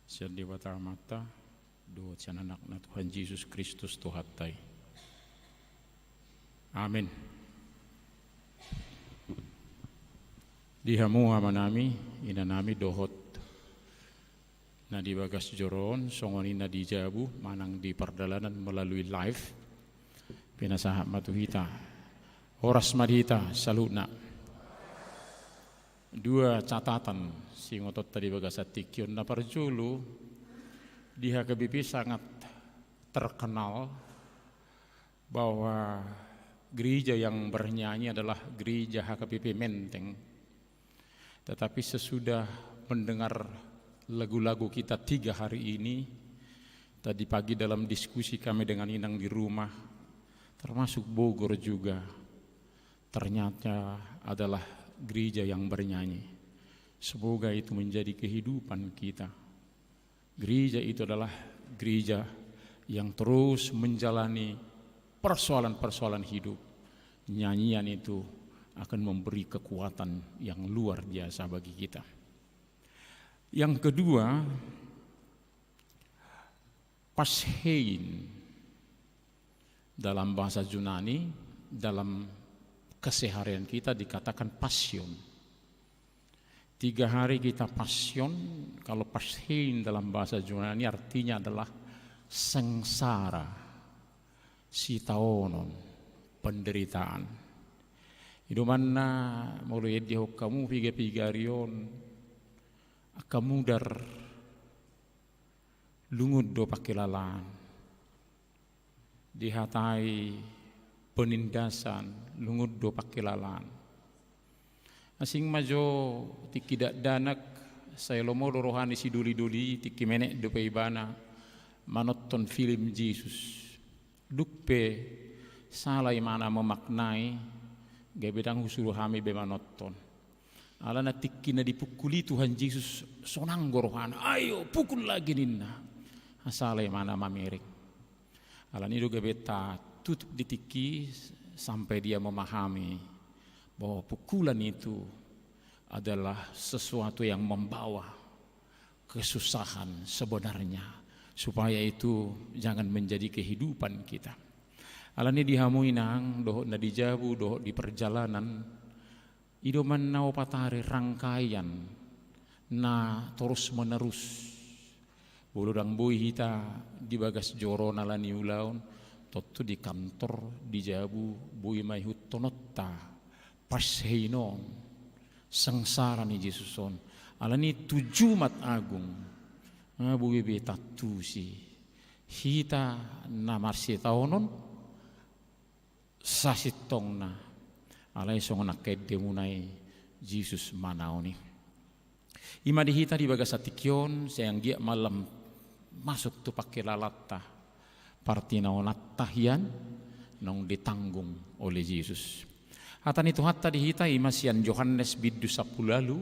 sian Debata Amanta dohot sian Anakna Tuhan Jesus Kristus Tuhanta i. Amen. Di hamu amanami, inanami dohot na di bagas joro on, songon i na di jabu manang di pardalanan melalui live, pinasahat ma tu hita. Horas ma di hita saluhutna. Dua catatan singotonta di bagasan tingki on. Na parjolo, di H K B P sangat terkenal bahwa gereja yang bernyanyi adalah gereja H K B P Menteng. Tetapi sesudah mendengar lagu-lagu kita tiga hari ini, tadi pagi dalam diskusi kami dengan inang di rumah, termasuk Bogor juga, ternyata adalah gereja yang bernyanyi. Semoga itu menjadi kehidupan kita. Gereja itu adalah gereja yang terus menjalani persoalan-persoalan hidup. Nyanyian itu akan memberi kekuatan yang luar biasa bagi kita. Yang kedua, Pashein. Dalam bahasa Yunani, dalam keseharian kita dikatakan passion. Tiga hari kita passion, kalau Pashein dalam bahasa Yunani artinya adalah sengsara, sitaonon, penderitaan. I do umbahen na molo diendehon hamu piga-piga ari on, angka mudar, lungun do pangkilalaan. Dihatai penindasan, lungun do pangkilalaan. Asing ma jo tingki dakdanak, sai lomo do roha ni si doli-doli, tingki menek dope ibana manonton film Jesus. Dung pe sala ibana memaknai, gabe ndang husuru hami be manonton. Alana tingki na dipungkuli Tuhan Jesus, sonang do rohana. "Ayo, pukul lagi," ninna. Sala ibana mamereng. Alani do gabe tatutup di tingki sampai dia memahami bahwa pukulan itu adalah sesuatu yang membawa kesusahan sebenarnya, supaya itu jangan menjadi kehidupan kita. Alani di hamu inang, dohot na di jabu, dohot di perjalanan, i do umbahen na opat ari rangkaian na terus menerus. Molo ndang boi hita di bagas joro on ala ni ulaon, tontu di kantor, di jabu, boi ma ihuthononta Pashein on, sengsara ni Jesus on. Alani tu Jumat Agung, nga boi be taantusi hita na marsitaonon, sasintongna. Alai songon angka endemuna i, Jesus manaon i. I ma di hita di bagasan tingki on, sai anggiat ma lam masuk tu pangkilalaanta, partinaonanta hian naung ditanggung oleh Jesus. Hata ni Tuhanta di hita i ma sian Johannes bindu sampulu ualu,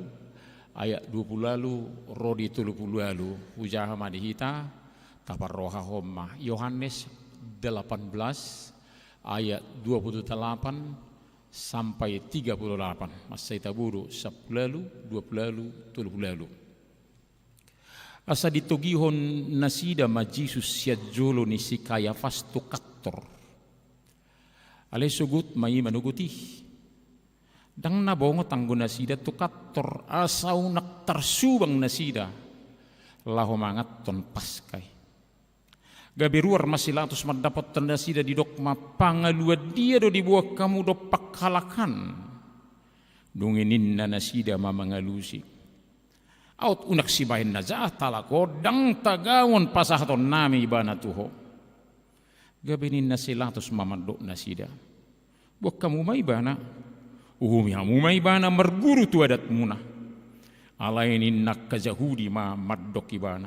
ayat dua pulu ualu ro di tolu pulu ualu. Hujaha ma di hita, taparrohahon ma. Johannes delapan belas ayat dua puluh delapan sampai tiga puluh delapan. Mansai tabodo, sampulu ualu, dua pulu ualu, tolu pulu ualu. Asa ditogihon nasida ma Jesus sian jolo ni si Kayafas tu kantor. Alai sogot ma i manogot i. Ndang na bongot anggo nasida tu kantor, asa unang tarsubang nasida laho manganhon Paska i. Gabe ruar ma si Latus mandapothon nasida, didok ma, "Pangaluan dia do diboan hamu dompak halak an?" Dung i ninna nasida ma mangalusi, "Aut unang sibahen na jahat halak on, ndang tagamon pasahatonnami ibana tu ho." Gabe ninna si Latus ma mandok nasida, "Boan hamu ma ibana, uhomi hamu ma ibana marguru tu adatmuna." Alai ninna angka Jahudi ma mandok ibana,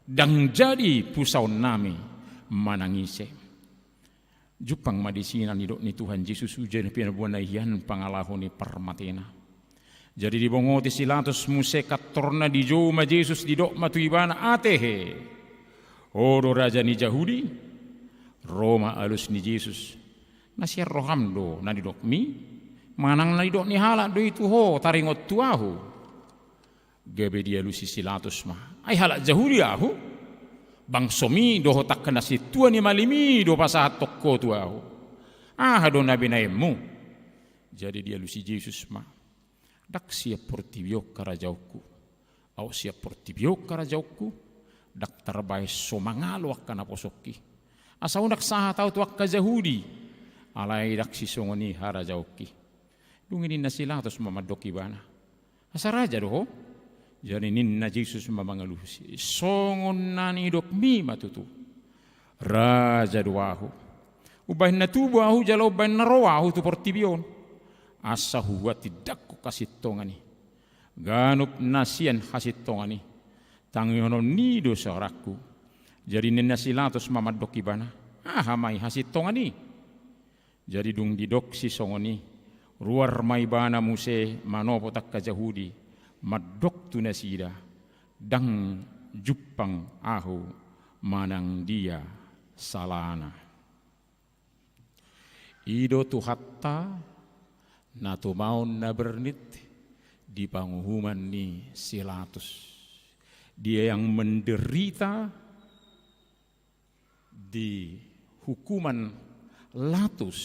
"Ndang jadi pusaonnami manang ise." Jumpang ma disi na nidok ni Tuhan Jesus, uju na pinaboana hian pangalaho ni parmatena. Jadi dibongoti si Latus muse kantorna, dijou ma Jesus, didok ma tu ibana, "Ate he, ho do raja ni Jahudi?" Ro ma alus ni Jesus, "Na sian roham do na nidokmi, manang na nidok ni halak do i tu ho taringot tu ahu?" Gabe dialusi si Latus ma, ai halak Jahudi ahu. Bangsomi dohot angka na sintua ni malimi do pasahathon ho tu ahu. Aha do na binahenmu? Jadi dialusi Jesus ma, ndang sian portibi on harajaonku. Aut sian portibi on harajaonku, ndang tarbahen so mangalo angka naposongki. Asa unang sahat ahu tu angka Jahudi, alai ndang sisongon i harajaonki. Dung i ninna si Latus ma mandok ibana, asa raja do ho? Jadi ninna Jesus ma mangalusi, songon na nidokmi ma tutu. Raja do ahu. Umbahen na tubu ahu jala umbahen na ro ahu tu portibi on, asa hubuat tindanghon hasintongan i. Ganup na sian hasintongan i, tangihonon ni do saoranku. Jadi ninna si Latus ma mandok ibana, aha ma i hasintongan i? Jadi dung didok sisongon i, ruar ma ibana muse manopot angka Jahudi, mandok tu nasida, ndang jumpang ahu manang dia salana. I do Tuhanta na tumaon na bernit di panguhuman ni si Latus. Dia yang menderita di hukuman Latus.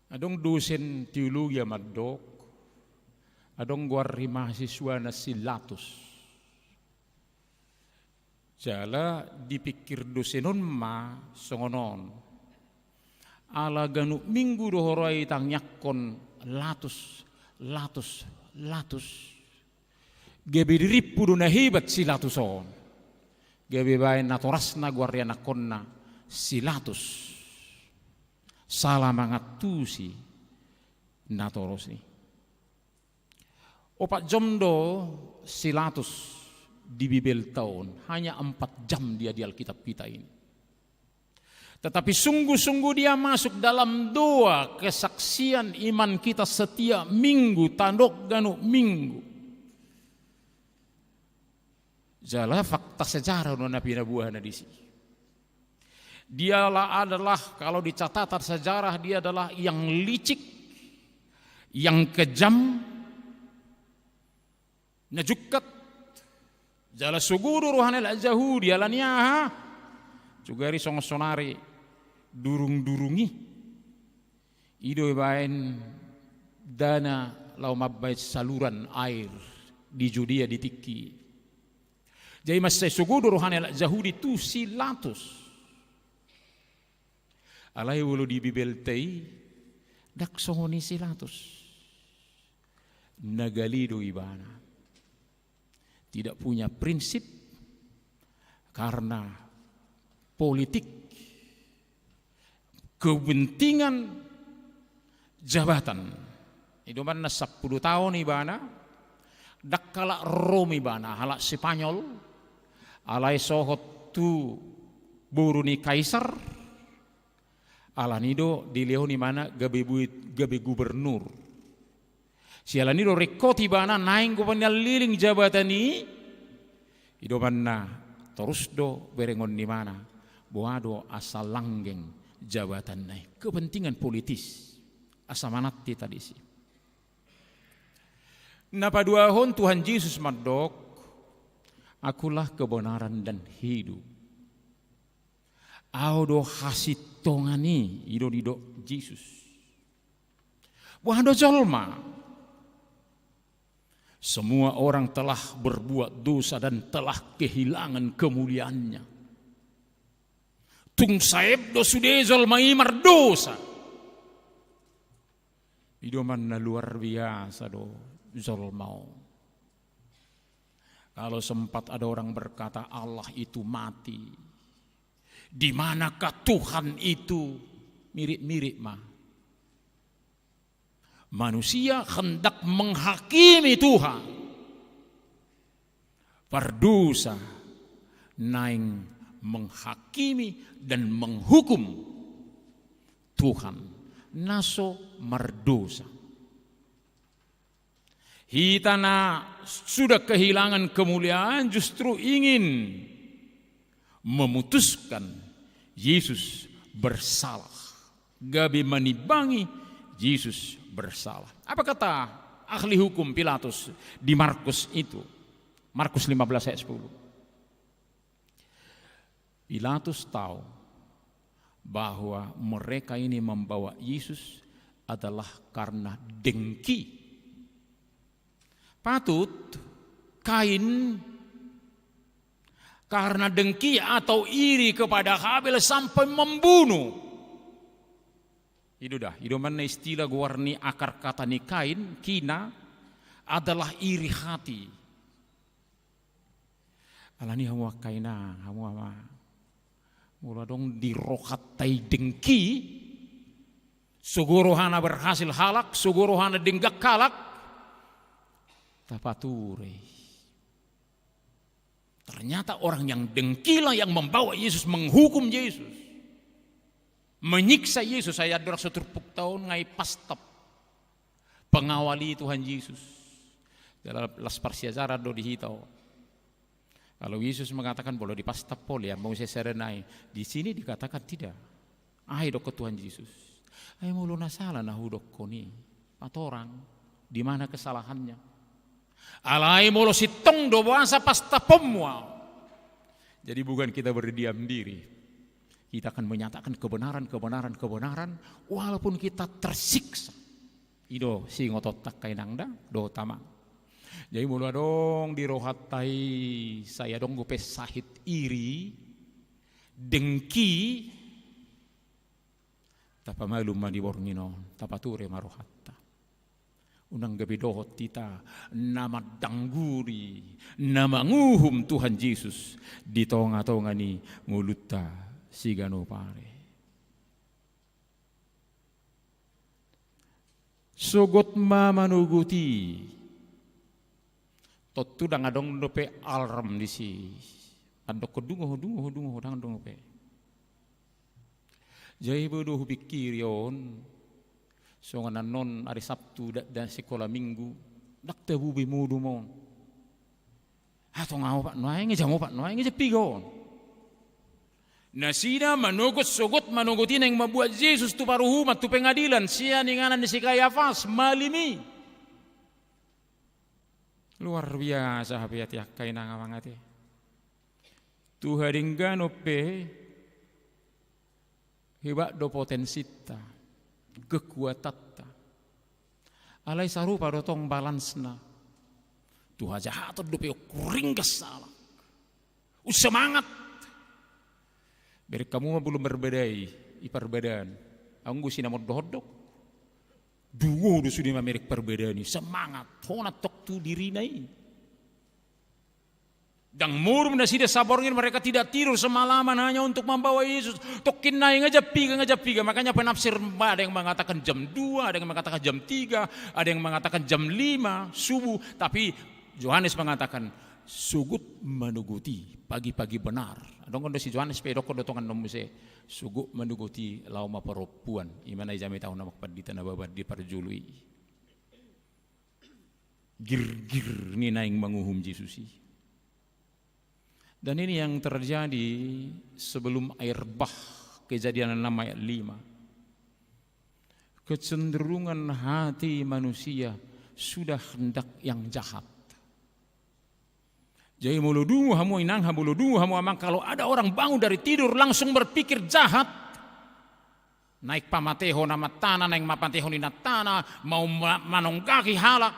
Adong dosen teologia mandok, adong goar ni mahasiswana si Latus. Jala dipikir dosen on ma songon on. Ala ganup minggu do huroha i tangiangkon Latus, Latus, Latus. Gabe dirimpu do na hebat si Latus on. Gabe baen natorasna goar ni anakkonna si Latus. Sala mangantusi natoras i. Opat jom do si Latus di Bibelta on, hanya empat jam dia di Alkitab kita ini. Tetapi sungguh-sungguh dia masuk dalam doa kesaksian iman kita setiap minggu, tandok ganup minggu. Jala fakta sejarah do na pinaboahana disi. Dia la-, adalah, kalau di catatan sejarah, dia adalah yang licik, yang kejam, na jungkat, jala sogo do rohana halak Jahudi, ala ni aha? Sugari songon sonari durung-durung i. I do ibaen dana laho mambaen saluran air di Judea di tingki i. Jadi mansai sogo do rohana halak Jahudi tu si Latus. Alai molo di Bibelta i, ndang songon i si Latus. Na gale do ibana. Tidak punya prinsip karena politik, kepentingan jabatan. I do umbahen na sampulu taon ibana, ndang halak Rom ibana, halak Spanyol, alai sohot tu boru ni Kaisar, ala ni i do dilehon ibana gabe buit, gabe gubernur. Siala ni i do ringkot ibana naeng gabe manalliling jabatan i, i do umbahen na torus do berengon ni ibana, boha do asa langgeng jabatanna i, kepentingan politis, asa manat hita disi. Na paduahon Tuhan Jesus mandok, Akulah kebenaran dan hidup. Ahu do hasintongan i, i do didok Jesus. Boha do jolma? Semua orang telah berbuat dosa dan telah kehilangan kemuliaannya. Tung saeb do sude jolma i mardosa. I do umbahen na luar biasa do jolma on. Kalau sempat ada orang berkata Allah itu mati, di manakah Tuhan itu? Mirip-mirip ma. Manusia hendak menghakimi Tuhan. Pardosa naeng menghakimi dan menghukum Tuhan na so mardosa. Hita na sudah kehilangan kemuliaan justru ingin memutuskan Yesus bersalah, gabe manimbangi Yesus bersalah. Apa kata ahli hukum Pilatus di Markus itu. Markus lima belas ayat sepuluh. Pilatus tahu bahwa mereka ini membawa Yesus adalah karena dengki. Patut Kain karena dengki atau iri kepada Habel sampai membunuh. I do da, i do manna istilah goar ni akar kata ni Kain, kina, adalah iri hati. Alani hamu angka inang, hamu ama. Molo adong di rohanta i dengki, sogo rohana berhasil halak, sogo rohana denggan halak, tapature. Ternyata orang yang dengkilah yang membawa Yesus, menghukum Yesus, menyiksa Yesus. Saya dorang soturpuk taon ngai pastap. Pengawali Tuhan Yesus. Dalam las parsiajaran do di hita. Kalau Yesus mengatakan boleh dipastap boleh ya, mau saya sadari. Di sini dikatakan tidak. Ai dokkon Tuhan Yesus. Ai molo na sala na hudokkon i, patorang di mana kesalahannya. Alai molo sintong do boasa pastaponmu au. Jadi bukan kita berdiam diri. Kita akan menyatakan kebenaran, kebenaran, kebenaran, walaupun kita tersiksa. I do singotonta angka inang da dohot amang. Jadi molo adong di rohanta i sai adong dope sahit iri, dengki, tapamalum ma di borngin on, tapature ma rohanta. Unang gabe dohot hita na mandangguri, na manguhum Tuhan Yesus di tonga-tonga ni ngolunta siganup ari. Sogot ma manogot i. Tontu ndang adong dope alarm disi. Andokkon dungo ho, dungo ho, dungo ho, ndang adong dope. Jadi bo do hupikiri on. Songon annon ari Sabtu dakdanak sikola minggu. Ndang tabo be modom on. Hatong ahu opat nuaeng, jam opat nuaeng, jam piga on. Nasida manogot, sogot manogot i naeng mambuat Jesus tu paruhuman, tu pengadilan, sian inganan ni si Kayafas, malim i. Luar biasa hape ate angka inang amang ate. Tu hadengganon pe hebat do potensinta, kekuatanta. Alai sarupa do tong balansna. Tu hajahaton dope ringgas halak. Semangat. Berek hamu ma belum marbadai, i parbadaan. Anggo sinamot dohot dok. Dungo do sude mamerek parbadaan i. Semangat. Hona tok tu dirina i. Ndang modom nasida saborngin, mereka tidak tidur semalaman hanya untuk membawa Yesus. Tokkin nai nga jam piga, nga jam piga. Makanya penafsir ada yang mengatakan jam dua, ada yang mengatakan jam tiga, ada yang mengatakan jam lima subuh. Tapi Yohanes mengatakan, sogot manogot i, pagi-pagi benar. Adong do si Yohanes pe dokkon do tongan non muse. Sogot manogot i laho ma parompuan. I ma na i jamita hona mangpandita na baban di parjolo i. Girgir ni naeng manguhum Jesus i. Dan ini yang terjadi sebelum air bah, Kejadian enam ayat lima. Kecenderungan hati manusia sudah hendak yang jahat. Jadi molo dungo hamu inang, molo dungo hamu amang, kalau ada orang bangun dari tidur langsung berpikir jahat. Naeng pamatehon amantana, naeng pamatehon inantana, mau ma-, manonggaki halak.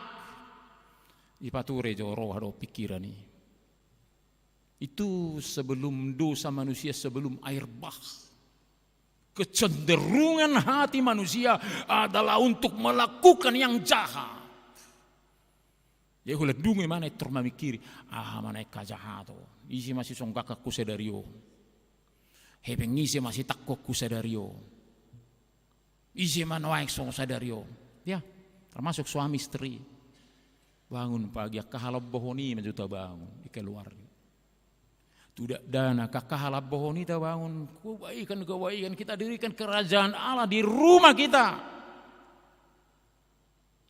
Ipature jo roha dohot pikiran i. Itu sebelum dosa manusia, sebelum air bah. Kecenderungan hati manusia adalah untuk melakukan yang jahat. Jadi holan dungo i ma na intor mamikiri, aha ma na i hajahaton, ise ma sisonggakku sadari on. Hepeng ise ma sitangkuhonku sadari on. Ise ma nuaeng songon sadari on. Ya, termasuk suami istri. Bangun pagi, angka halambohon i ma jo tabangun di keluarga. Tu dakdanak, angka halambohon i tabangun. Kebaikan, kebaikan, kita dirikan kerajaan Allah di rumah kita.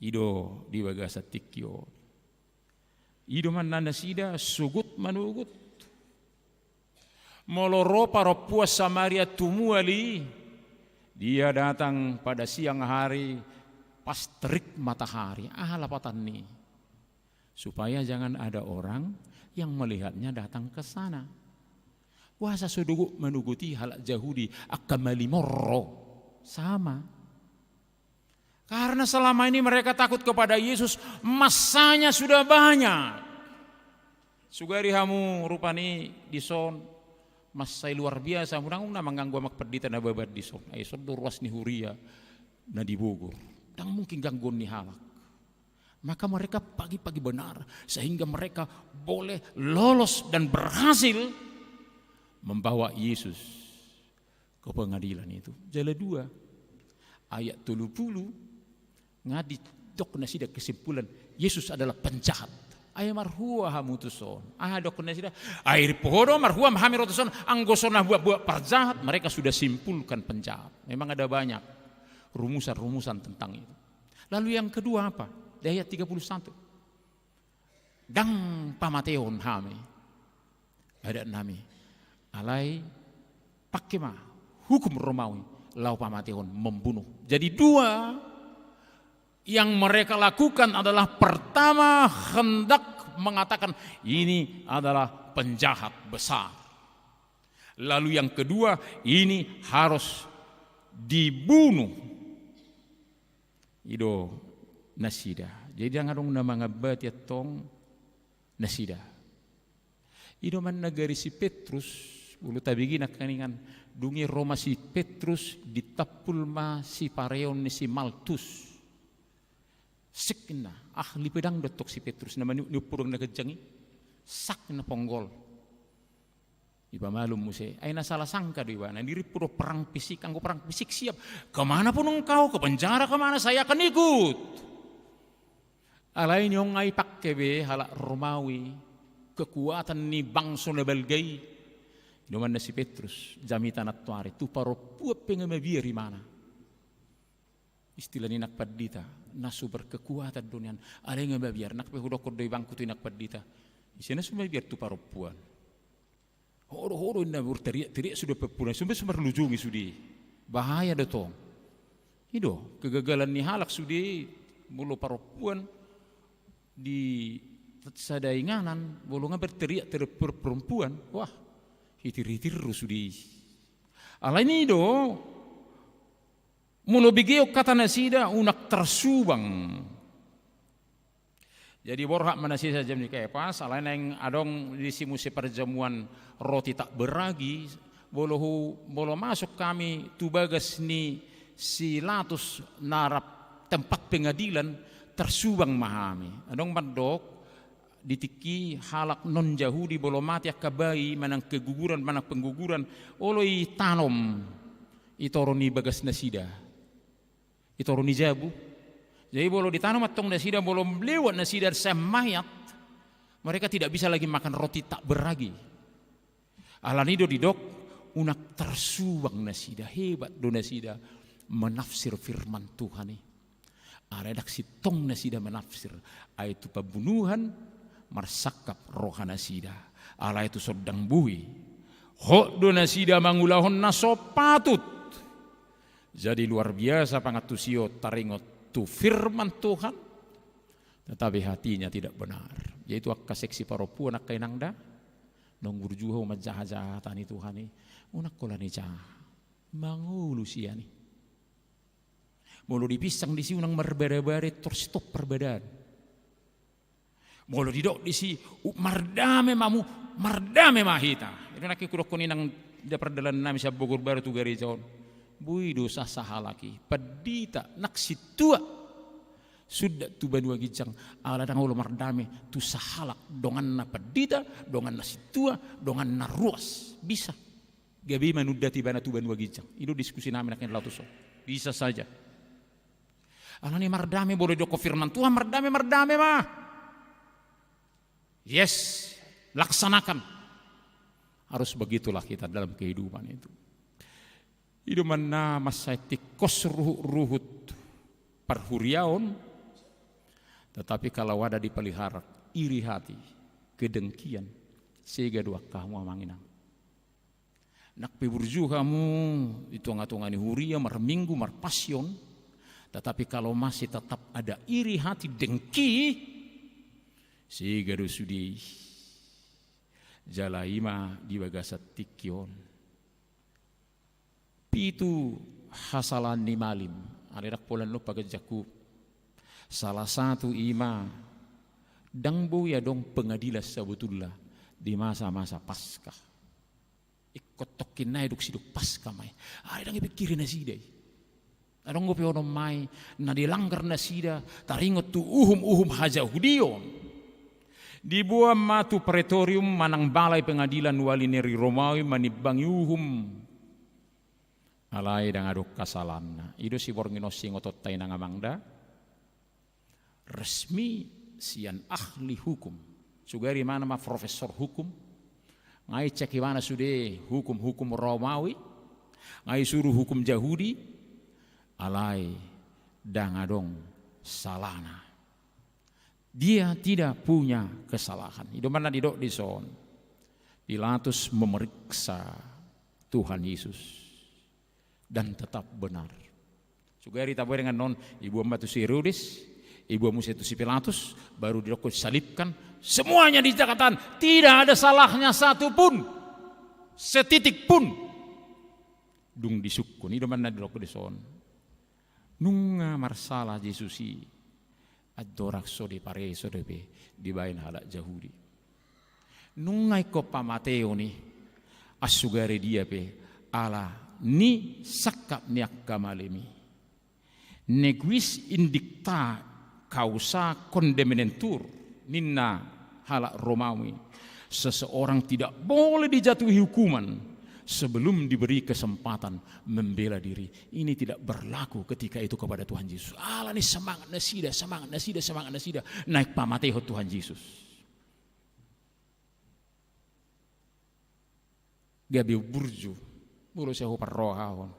I do di bagasan tingki on. I do manna nasida sogot manogot. Molo ro parompuan Samaria tu mual i, dia datang pada siang hari, Pas terik matahari, aha lapatanni? Supaya jangan ada orang yang melihatnya datang ke sana. Boasa so dohot manogoti halak Jahudi angka malimorro? Sama. Karena selama ini mereka takut kepada Yesus, massanya sudah banyak. Sugari hamu rupani dison, massai luar biasa, muna na mangganggu amak pandita na baban dison. Ai songon do ruas ni huria na di Bogor. Ndang mungkin gangguon ni halak. Maka mereka pagi-pagi benar, sehingga mereka boleh lolos dan berhasil membawa Yesus ke pengadilan itu. Jala dua, ayat tolu pulu, nga didok nasida kesimpulan, Yesus adalah penjahat. Ai marhua hamu tuson? Aha didok nasida? Ai rimpu ho do, marhua ma hami ro tuson, anggo so na buat-buat parjahat, mereka sudah simpulkan penjahat. Memang ada banyak rumusan-rumusan tentang itu. Lalu yang kedua apa? Di ayat tiga puluh satu. Ndang pamatehon hami adat nami. Alai pake ma hukum Romawi, laho pamatehon, membunuh. Jadi dua yang mereka lakukan adalah pertama hendak mengatakan ini adalah penjahat besar. Lalu yang kedua, ini harus dibunuh. I do nasida. Jadi ndang adong na mangambati antong nasida. I do ma na gari si Petrus, molo tabege nangkiningan, dung i ro ma si Petrus, ditampul ma sipareon ni si Maltus. Sik ninna, ahli pedang do antong si Petrus, na maniop-niop podang na ganjang i. Sak ninna, ponggol. Ipamalum muse, ai na salah sangka do ibana, dirimpu do perang fisik, anggo perang fisik siap. Ke mana pun engkau, ke penjara ke mana, saya akan ikut. Alai nion nga ipake be halak Romawi kekuatan ni bangso na balga i. I do ma ninna si Petrus, jamita nantoari, tu parompuan pe nga mabiar ibana. Istilah ni nang pandita, na so berkekuatan do nian, alai nga mabiar. Nang pe hudokkon do ibangku tu nang pandita, ise na so mabiar tu parompuan? Hodo-hodo inna, berteriak-teriak sude parompuan, sude so marlujungi sude. Bahaya do tong. I do, kegagalan ni halak sude, molo parompuan di sada inganan, molo nga berteriak-teriak per-, perempuan, wah, hitir-hitir do sude. Alai i do, molo begeon hata nasida, unang tarsubang. Jadi borhat ma nasida sian jam ni Kayapas, alai naeng adong disi muse parjamuan roti tak beragi, molo hu-, molo masuk hami tu bagas ni si Latus na rap tempat pengadilan, tarsubang ma hami. Adong mandok, di tingki halak non Jahudi molo mate angka bayi manang keguguran, manang pengguguran, olo itanom i toru ni bagas nasida. I toru ni jabu. Jadi molo ditanom antong nasida, molo lewat nasida sian mayat, mereka tidak bisa lagi makan roti tak beragi. Alani do didok, unang tarsubang nasida, hebat do nasida menafsir firman Tuhan i. Alai ndang sintong nasida menafsir, ai tu pembunuhan marsangkap roha nasida. Alai tu sondang bui, hot do nasida mangulahon na so patut. Jadi luar biasa pangantusion taringot tu firman Tuhan, tetapi hatinya tidak benar. Yaitu angka seksi parompuan, angka inang da, naung burju ho manjaha-jaha hata ni Tuhan i, unang holan ijaha. Mangolu sian i. Molo dipinsang disi unang marbada-bada, tor stop parbadaan. Molo didok disi, u-, mardame ma hamu, mardame ma hita. I do nangkin hudokkon inang da pardalan nami sian Bogor Baru tu gareja on. Boi do sa-, sahalak i, pandita, nang sintua. Sundat tu banua ginjang, ala ndang olo mardame tu sahalak, donganna pandita, donganna sintua, donganna ruas. Bisa. Gabe manundat ibana tu banua ginjang. I do diskusi nami nangkin laho tuson. Bisa saja. Alani mardame, molo didok firman Tuhan, mardame, mardame ma. Yes, laksanakan. Harus begitulah kita dalam kehidupan itu. I do ma na mansai tingkos ruhut-ruhut parhuriaon, tetapi kalau ada dipelihara iri hati, kedengkian, sega do angka hamu amang inang. Nang pe burju hamu di tonga-tonga ni huria, marminggu, marpasion, Tetapi kalau masih tetap ada iri hati, dengki, sega do sude i. Jala i ma di bagasan tingki on. Pitu hasalahan ni malim, alai ndang pola na paganjangku. Salah satu i ma, ndang boi adong pengadilan sabotulna di masa-masa Paskah. Ingkon tongkin nai dung sidok Paskah ma i. Alai ndang dipingkiri nasida i. Adong dope onom ma i na dilanggar nasida, taringot tu uhum-uhum hajahudion. Diboan ma tu pretorium manang balai pengadilan wali ni Romawi manimbangi uhum. Alai ndang adong hasalahanna. I do siborngin on singotonta inang amang da. Resmi sian ahli hukum. Sugari ibana ma profesor hukum. Nga i cek ibana sude hukum-hukum Romawi. Nga i suru hukum Jahudi. Alai ndang adong salahna. Dia tidak punya kesalahan. I do ma na didok dison. Pilatus memeriksa Tuhan Yesus dan tetap benar. Sugari taboan dengan non, iboan ma tu si Herodes, iboan muse tu si Pilatus, baru didokkon salibkan, semuanya dikatakan tidak ada salahnya satu pun, setitik pun. Dung disungkun, i do ma na didok dison. Nunga marsalah Jesus i, andorang so dipareso dope dibaen halak Jahudi. Nunga ingkon pamateon i, asugari dia pe ala ni sangkap ni angka malim i. Ne quis indicta causa condementur, ninna halak Romawi. Seseorang tidak boleh dijatuhi hukuman sebelum diberi kesempatan membela diri. Ini tidak berlaku ketika itu kepada Tuhan Yesus. Ala ni semangat nasida, semangat nasida, semangat nasida. Naeng pamatehon Tuhan Yesus. Gabe umburju, molo sai huparrohahon.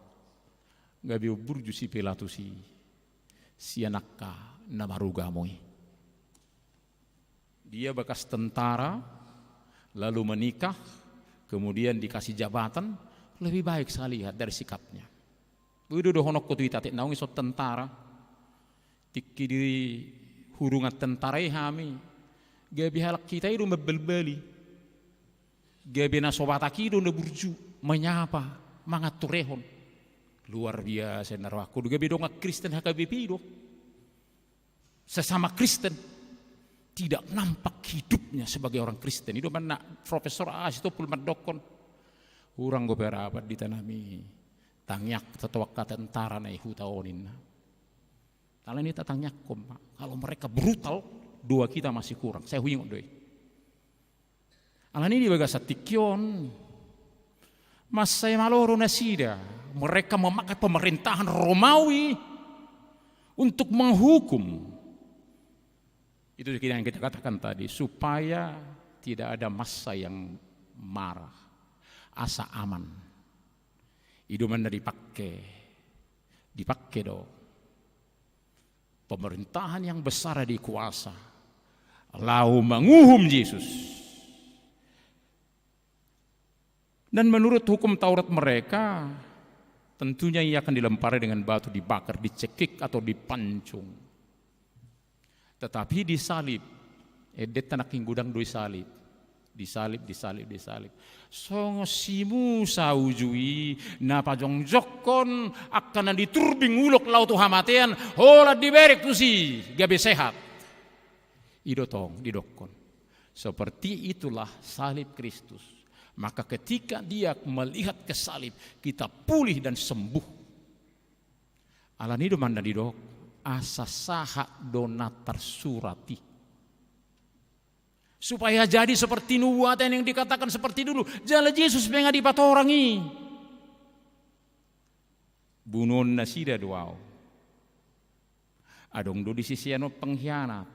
Gabe umburju si Pilatus i, sian angka na marugamo i. Dia bekas tentara, lalu menikah, kemudian dikasih jabatan, lebih baik saya lihat dari sikapnya. Boi do dohononku tu hita, atik naung i son tentara. Tingki di hurungan tentara i hami. Gabe halak hita i do mambalbali. Gabe na so Batak i do na burju, menyapa, manganturehon. Luar biasa na rohangku do gabe dongan Kristen H K B P i do. Sesama Kristen. Tidak nampak hidupnya sebagai orang Kristen. I do ma na Profesor A Sitompul mandokkon. Hurang dope rapat di tanami. Tangiangkon tu angka tentara na i huta on, ninna. Alani i tatangiangkon ma. Kalau mereka brutal, doa kita masih kurang. Saya huingot do i. Alani i di bagasan tingki on, mansai malo do nasida, mereka memakai pemerintahan Romawi untuk menghukum. Itu yang kita katakan tadi, supaya tidak ada massa yang marah, asa aman. I do ma na dipake, dipake do pemerintahan yang besar di kuasa, lalu menguhum Yesus. Dan menurut hukum Taurat mereka, tentunya ia akan dilempari dengan batu, dibakar, dicekik atau dipancung. Tetapi disalib, edetta nangkin godang do disalib. Disalib, disalib, disalib. Songon si Musa uju i, na pajongjongkon angka na diturbing ulok laho tu hamatean, holan diberek tusi, gabe sehat. I do tong didokkon. Seperti itulah salib Kristus. Maka ketika dia melihat ke salib, kita pulih dan sembuh. Alani i do ma na didok, asa sahat do na tarsurat i. Supaya jadi seperti nubuatan yang dikatakan seperti dulu. Jala Jesus pe nga dipatorang i. Bunuon nasida do ahu. Adong do di sisean on pengkhianat.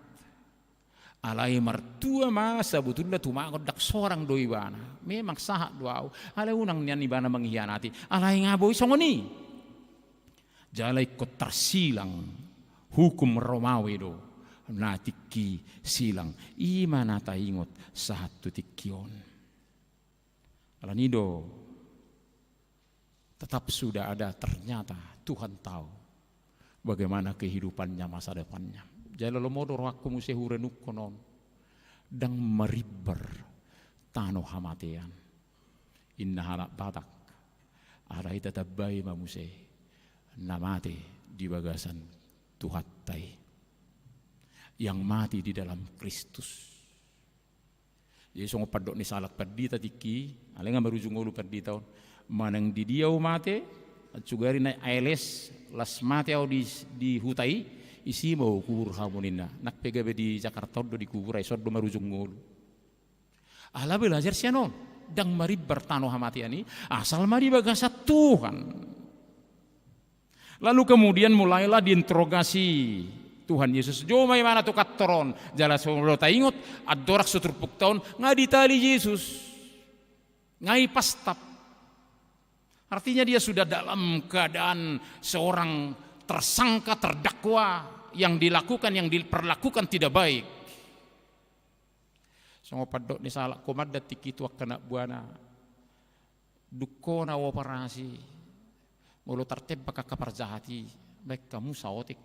Alai martua ma sabotulna tumagon, ndang sorang do ibana. Memang sahat do ahu. Alai unang nian ibana mengkhianati. Alai nga boi songon i. Jala ingkon tarsilang hukum Romawi do na tingki silang. I ma na taingot sahat tu tingki on. Alani i do tetap sudah ada ternyata Tuhan tahu Bagaimana kehidupannya, masa depannya. Jala lomo do rohangku muse hurenungkon on, ndang marimbar tano hamatean, inna halak Batak. Alai tatambai ma muse na mate di bagasan Tuhanta i, yang mati di dalam Kristus. Jadi songon pandok ni sahalak pandita tingki, alai nga marujung ngolu pandita on. Manang di dia au mate, sugari naek A L S, las mate au di, di huta i, isi ma hukubur hamu ninna. Nang pe gabe di Jakarta on do dikubur, ai son do marujung ngolu. Ala belajar sian on, ndang marimbar tano hamatean i, asal ma di bagasan Tuhan. Lalu kemudian mulailah diinterogasi Tuhan Yesus. Joma imana tu kantor on, jala songon taingot, andorang so turpukta on, nga ditali Jesus. Nga ipastap. Artinya dia sudah dalam keadaan seorang tersangka, terdakwa, yang dilakukan, yang diperlakukan tidak baik. Songon pandok ni sahalak komandan tingki tu angka anak buana. Dung hona operasi, molo tartembak angka parjahat i, baen hamu saotik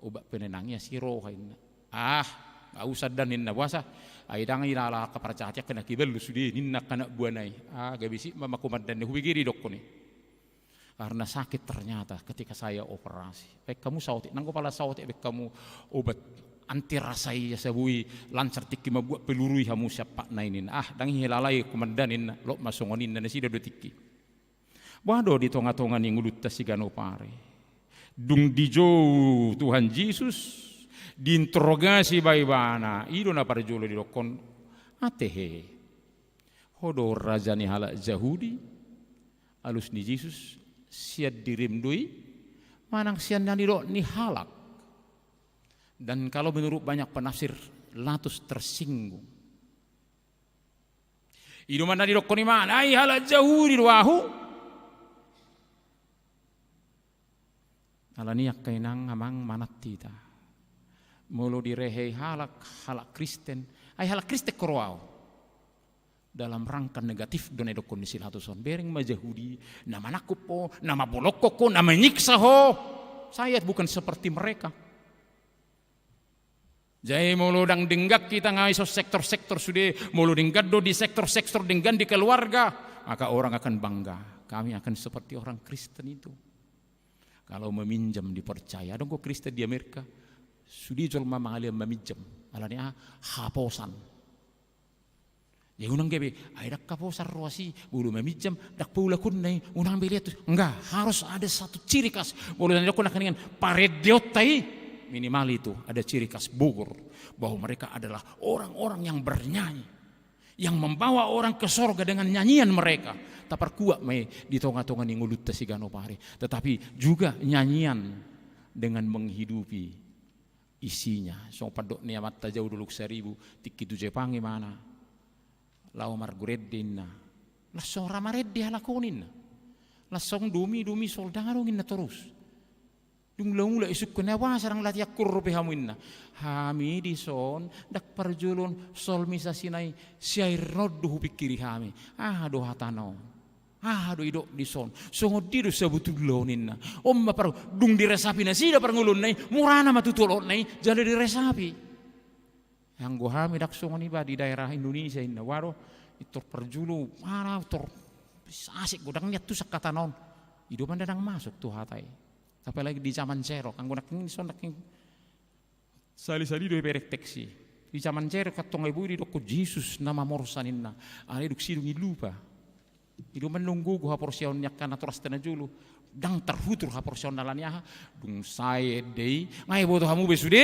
obat penenang i asi roha inna. Ah, nga usa da ninna, boasa? Ai ndang ilala angka parjahat i angka na kibal do sude ninna angka anak buana i. Ah, gabe sip ma komandan i, hubege didokkon i. Karena sakit ternyata ketika saya operasi. Baen hamu saotik, nanggo pala saotik baen hamu obat anti rasa i asa boi lancar tingki mambuat peluru i hamu sian patna i ninna. Ah, ndang ihelalai komandan inna, lot ma songon i ninna, nasida do tingki. Boha do di tonga-tonga ni ngolunta siganup ari? Dung dijou Tuhan Jesus, diinterogasi ma ibana, i do na parjolo didokkon, ate he, ho do raja ni halak Jahudi? Alus ni Jesus, sian dirim do i, manang sian na nidok ni halak? Dan kalau menurut banyak penafsir, Pilatus tersinggung. I do ma na didokkon ibana, ai halak Jahudi do ahu. Alani angka inang amang manat hita. Molo direhei halak, halak Kristen, ai halak Kristen ho ro ahu. Dalam rangka negatif do na didokkon ni si Pilatus on. Bereng ma Jahudi, na manangkup ho, na mabolongkon ho, na menyiksa ho. Saya bukan seperti mereka. Jadi molo ndang denggan hita nga ison sektor-sektor sude, molo denggan do di sektor-sektor, denggan di keluarga, maka orang akan bangga. Kami akan seperti orang Kristen itu. Kalau meminjam dipercaya, adong do Kristen di Amerika, sude jolma mangalean maminjam. Alani aha? Haposan. Jadi unang gabe, ai ndang haposan roha si, molo maminjam, ndang paulakonna i, unang be lihat tu. Enggak, harus ada satu ciri khas. Molo na didokkon angka ningan, parendeonta i, minimal itu ada ciri khas Bogor, bahwa mereka adalah orang-orang yang bernyanyi, yang membawa orang ke sorga dengan nyanyian mereka. Taparkuat ma i di tonga-tonga ni ngolunta siganup ari. Tetapi juga nyanyian dengan menghidupi isinya. Songon pandok ni amanta Jau Dolok Saribu, tingki tu Jepang ibana. Laho margurende inna. Laos songon ra marende halak on inna. Laos songon domi, domi soldang adong inna torus. Dung laho mulak isungkun, na boasa ndang latihan kur dope hamu inna. Hami dison, ndang parjolo on solmisasi nai siairna on do hupingkiri hami. Aha do hatana on? Aha do idok dison? Songon dia do sabotulna on inna. On ma par, dung diresapi nasida parngoluonna i, murana ma tu tolonna i, jala diresapi. Anggo hami ndang songon i ba di daerah Indonesia inna. Wado, i tor parjolo, mana tor asik godang nian tu sangkatana on. I do ma ndang masuk tu hata i. Apalagi di zaman serok, anggo nangkin dison nangkin sali-sali do iberek teksi. Di zaman serok antong ai boi didokkon Jesus na mamorsan inna. Alai dung sidung i lupa. I do ma ndang gogo haporseaon ni angka natorasta na jolo. Ndang tarhutur haporseaon alani aha? Dung sae ende i, nga iboto hamu be sude?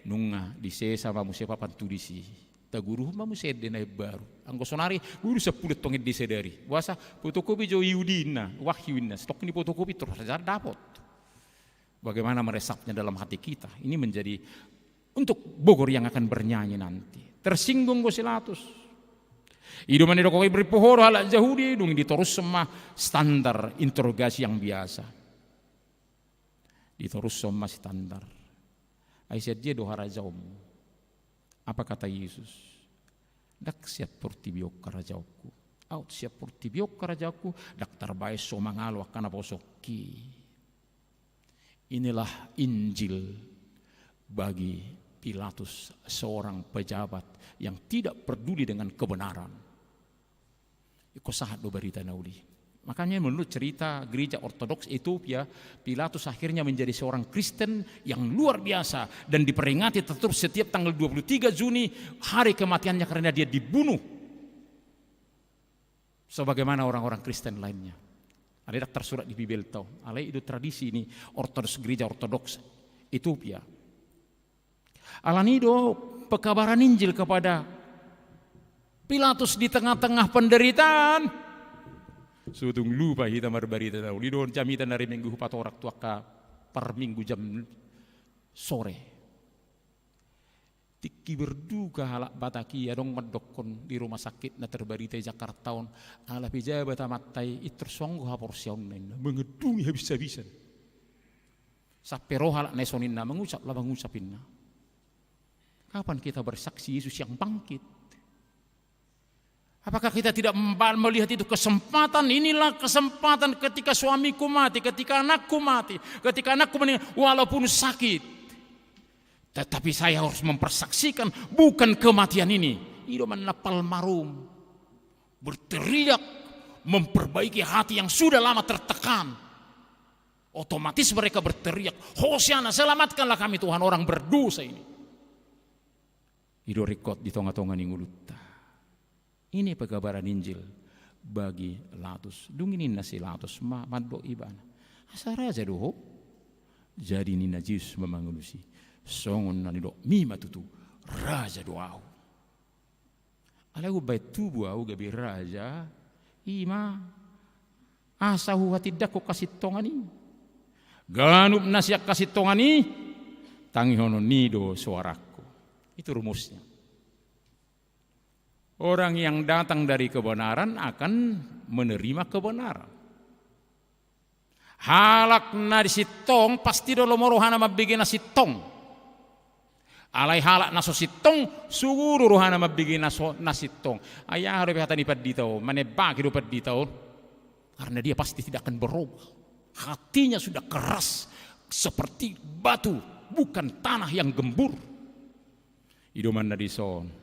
Nunga disesa ma muse papan tulis i. Taguruhon ma muse ende na imbaru. Anggo sonari, guru sampulu tong ende sadari. Boasa, fotokopi jo Yahudi inna, wahyu inna. Stok ni fotokopi terus saja dapot. Bagaimana meresapnya dalam hati kita? Ini menjadi untuk Bogor yang akan bernyanyi nanti. Tersinggung do si Pilatus. I do ma na didokkon i, berippu ho do halak Jahudi, dung i ditorushon ma standar interogasi yang biasa. Ditorushon ma standar. Ai sian dia do harajaonmu? Apa kata Yesus? Ndang sian portibi on harajaonku. Aut sian portibi on harajaonku, ndang tarbaen so mangalo angka naposongki. Inilah Injil bagi Pilatus, seorang pejabat yang tidak peduli dengan kebenaran. Ingkon sahat do barita na uli. Makanya menurut cerita gereja Ortodoks Ethiopia, Pilatus akhirnya menjadi seorang Kristen yang luar biasa dan diperingati terus setiap tanggal dua puluh tiga Juni, hari kematiannya karena dia dibunuh. Sebagaimana orang-orang Kristen lainnya. Ada dak tersurat di Bibel tau. Alai i do tradisi ni Ortodoks, gereja Ortodoks Ethiopia. Alani i do pekabaran Injil kepada Pilatus di tengah-tengah penderitaan. Sutung lupa hita marbarita na uli do jamita na riminggu hupatorak tu angka parminggu jam sore. Tingki berduka halak Batak i, adong mandokkon di rumah sakit na terbarita i Jakarta on, ala pejabat amanta i, i tor songon haporseaonna inna, mangandungi habis-habisan. Sampe ro halak na i songon inna, mangusap lah mangusap inna. Kapan kita bersaksi Yesus yang bangkit? Apakah kita tidak mba-, melihat itu kesempatan? Inilah kesempatan ketika suamiku mati, ketika anakku mati, ketika anakku meninggal, walaupun sakit. Tetapi saya harus mempersaksikan bukan kematian ini. I do manna palmarum. Berteriak, memperbaiki hati yang sudah lama tertekan. Otomatis mereka berteriak, "Hosiana, selamatkanlah kami Tuhan, orang berdosa ini." I do ringkot di tonga-tonga ni ngolunta. Ini pekabaran Injil bagi Pilatus. Dung i ninna si Pilatus ma-, mandok ibana, "Asa raja do ho?" Jadi ninna Jesus ma mangalusi, "Songon na nidokmi ma tutu, raja do ahu. Alai umbahen tubu ahu gabe raja, i ma asa huhatindangkon hasintongan i. Ganup na sian hasintongan i, tangihonon ni do soarangku." Itu rumusnya. Orang yang datang dari kebenaran akan menerima kebenaran. Halak na sintong pasti do lomo rohana mambege na sintong. Alai halak na so sintong, sogo do rohana mambege na so, na sintong. Ai aha dope hata ni pandita on, manembaki do pandita on. Karena dia pasti tidak akan berubah. Hatinya sudah keras seperti batu, bukan tanah yang gembur. I do manna dison.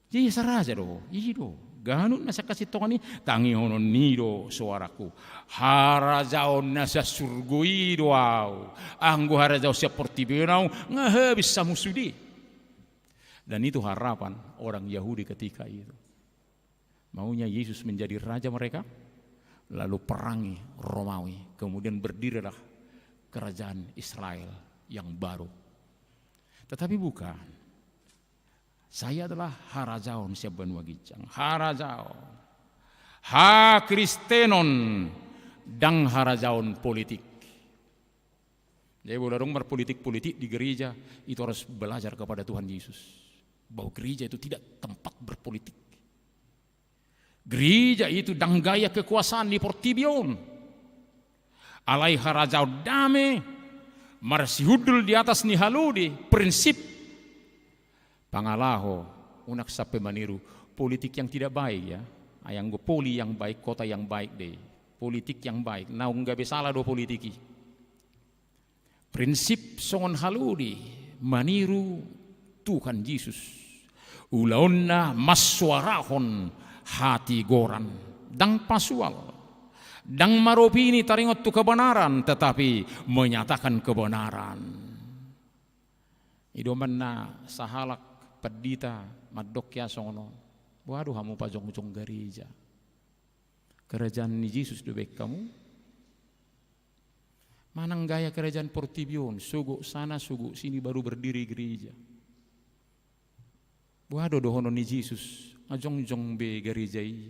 Jadi asa raja do, i do. Ganup na sian hasintongan i, tangihonon ni do soarangku. Harajaon na sian surgo i do ahu. Anggo harajaon sian portibi on ahu, nga habis hamu sude. Dan itu harapan orang Yahudi ketika itu. Maunya Yesus menjadi raja mereka, lalu perangi Romawi, kemudian berdirilah kerajaan Israel yang baru. Tetapi bukan. Saya adalah harajaon sian banua ginjang, harajaon. Hakristenon, ndang harajaon politik. Jadi molo adong marpolitik-politik di gereja, itu harus belajar kepada Tuhan Yesus. Bahwa gereja itu tidak tempat berpolitik. Gereja itu ndang gaya kekuasaan di portibi on. Alai harajaon dame, marsihundul di atas ni halode, prinsip. Pangalaho, unang sampe maniru politik yang tidak baik, ya. Ai anggo poli yang baik, kota yang baik do i. Politik yang baik, naung gabe sala do politik i. Prinsip songon halode maniru Tuhan Jesus. Ulaonna mansoarahon hatigoran, ndang pasual, ndang maropini taringot tu kebenaran, tetapi menyatakan kebenaran. I do manna sahalak pandita mandok ia songon on. Boha do hamu pajongjong gareja? Kerajaan ni Jesus do baen hamu? Manang gaya kerajaan portibi on, sogok sana, sogok sini baru berdiri gereja. Boha do dohonon ni Jesus, nga jongjong be gareja i.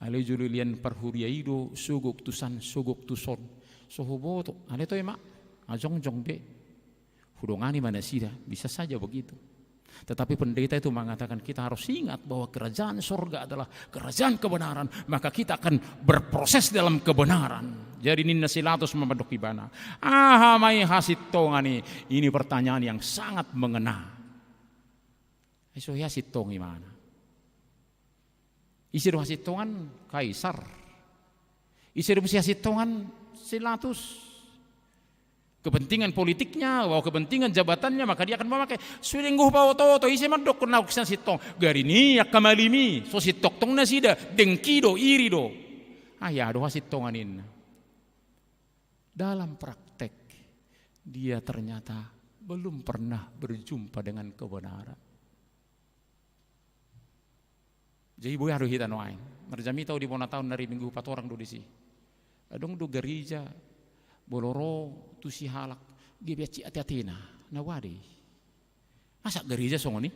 Alai jolo dilean parhuria i do, sogok tu san, sogok tu son. So huboto, alai toe ma, nga jongjong be. Hudongani ma nasida, bisa saja begitu. Tetapi pendeta itu mengatakan kita harus ingat bahwa kerajaan sorga adalah kerajaan kebenaran, maka kita akan berproses dalam kebenaran. Jadi ninna si Pilatus ma mandok ibana, aha ma i hasintongan i? Ini pertanyaan yang sangat mengena. Ai so hea sintong ibana. Ise do hasintongan? Kaisar. Ise do muse hasintongan? Si Pilatus. Kepentingan politiknya, bahwa kepentingan jabatannya, maka dia akan memakai. Sude anggo hupaoto-oto, ise mandokkon naung sintong? Gari ni angka malim i, so sintongtong nasida, dengki do, iri do. Ai aha do hasintongan inna? Dalam praktek, dia ternyata belum pernah berjumpa dengan kebenaran. Jadi boha do hita nuaeng? Marjamita au di bona taon, na ari Minggu hupatorang do disi. Adong do gareja, molo ro tusi halak, gabe hansit ate-atena, na boha do i? Masa gareja songon i?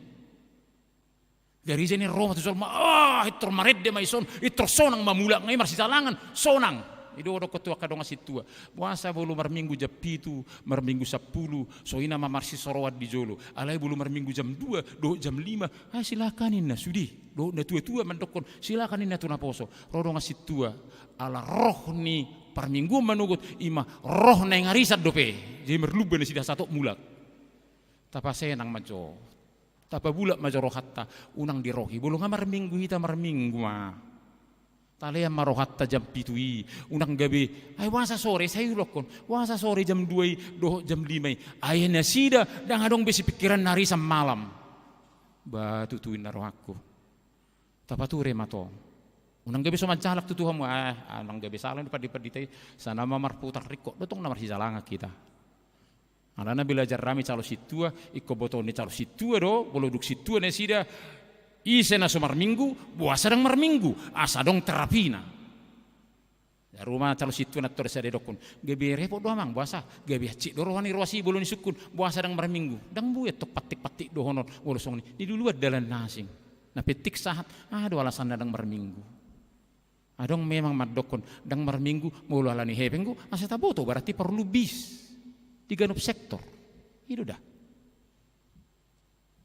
Gareja ni ro ma tu jolma, ah, pintor marende ma i son, pintor sonang ma mulak, nga i marsijalangan, sonang. I do dokkon tu angka dongan sintua. Boasa molo marminggu jam pitu, marminggu sampulu, songon i nama marsisoroan di jolo. Alai molo marminggu jam dua dohot jam lima, ah, silakan inna, sude. Dohot na tua-tua mandokkon, silakan inna tu naposo. Ro dongan sintua, ala roh ni parmingguon manogot, ima roh na naeng arisan dope. Jadi marlumba nasida sahat mulak. Tapasenang ma jo. Tapabulak ma jo rohanta, unang dirohi. Molo nga marminggu hita, marminggu ma. Talean ma rohanta jam pitu i, unang gabe, ai boasa sore, sai hudokkon, boasa sore jam dua i, dohot jam lima i. Ai nasida, ndang adong be sipingkiran na arisan malam. Bah, tutu inna rohangku. Tapature ma tong. Unang gabe so manjalak tutu hamu, ah, unang gabe sala ni pandita-pandita i, sai nama marputar ringkot do tong na marsijalangan hita. Alana belajar hami calon sintua, ingkon botoon ni calon sintua do, molo dung sintua nasida, ise na so marminggu, boasa ndang marminggu, asa adong terapina. Ruma calon sintua na torus sada didokkon, gabe repot do amang, boasa, gabe hansit do roha ni ruas i molo ni sungkun, boasa ndang marminggu, ndang boi tong pantik-pantik dohonon, molo songon i, niluluan dalan na asing. Na penting sahat, aha do alasanna ndang marminggu? Adong memang mandokkon, ndang marminggu, molo ala ni hepeng do, asa taboto, berarti porlu bis. Di ganup sektor. I do da.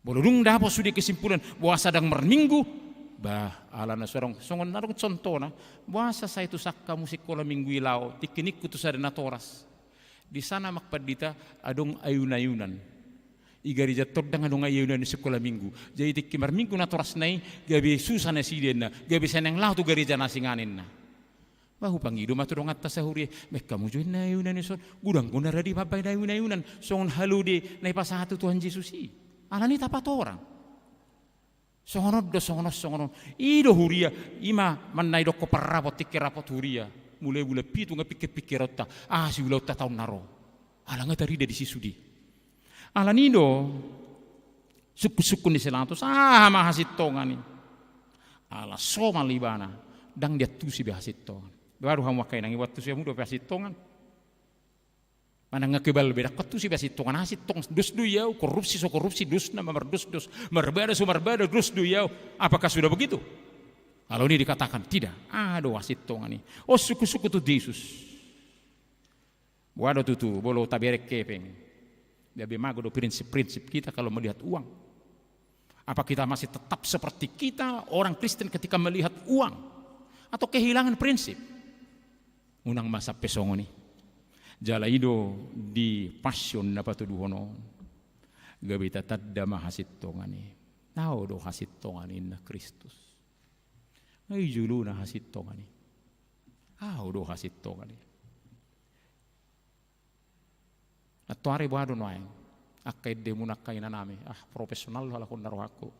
Molo dung dapot sude kesimpulan, boasa ndang marminggu, bah, ala na so adong, songon na adong contohna, boasa sai tu sangka hamu sikola minggu i laho, tingki ningku tu sada natoras. Di sana, Amang Pandita, adong ayun-ayunan. I gareja tondang adong ayun-ayunan sikola minggu. Jadi tingki marminggu natorasna i, gabe susa nasida inna, gabe sai naeng laho tu gareja na asing an inna. Bah, hupangido ma tu donganta sahuria, baen hamu jo inna ayun-ayun i son, godang do na radi mambaen ayun-ayunan, songon halode na ipasahat tu Tuhan Jesus i. Ala ni i tapatorang. Songon on do, songon on, songon on. I do huria, i ma manna didokkon parrapot, tingki rapot huria. Mulai bulan pitu nga pingkir-pingkironta, aha siulaonta taon na ro. Ala nga tarida disi sude. Ala ni i do, sungkun-sungkun ni si Pilatus, aha ma hasintongan i. Ala somal ibana, ndang diantusi be hasintongan. Baru hamu angka inang, iantusi hamu dope hasintongan? Manang nga kebal be, ndang huantusi be hasintongan, aha sintong, dos do i au, korupsi so korupsi, dos nama mardos-dos, marbada so marbada, dos do i au. Apakah sudah begitu? Kalau ini dikatakan, tidak, aha do hasintongan i. On sungkun-sungkun tu Jesus. Boha do tutu, molo tabereng hepeng. Gabe mago do prinsip-prinsip kita kalau melihat uang. Apa kita masih tetap seperti kita orang Kristen ketika melihat uang? Atau kehilangan prinsip? Unang ma sampe songon i. Jala i do di Passion na patuduhon on. Gabe tatanda ma hasintongan i. Ahu do hasintongan i, ninna Kristus. Nga i jolona hasintongan i. Ahu do hasintongan i. Nantoari boha do nuaeng? Angka endemuna, angka inanami. Ah, profesional do halak on, ninna rohangku.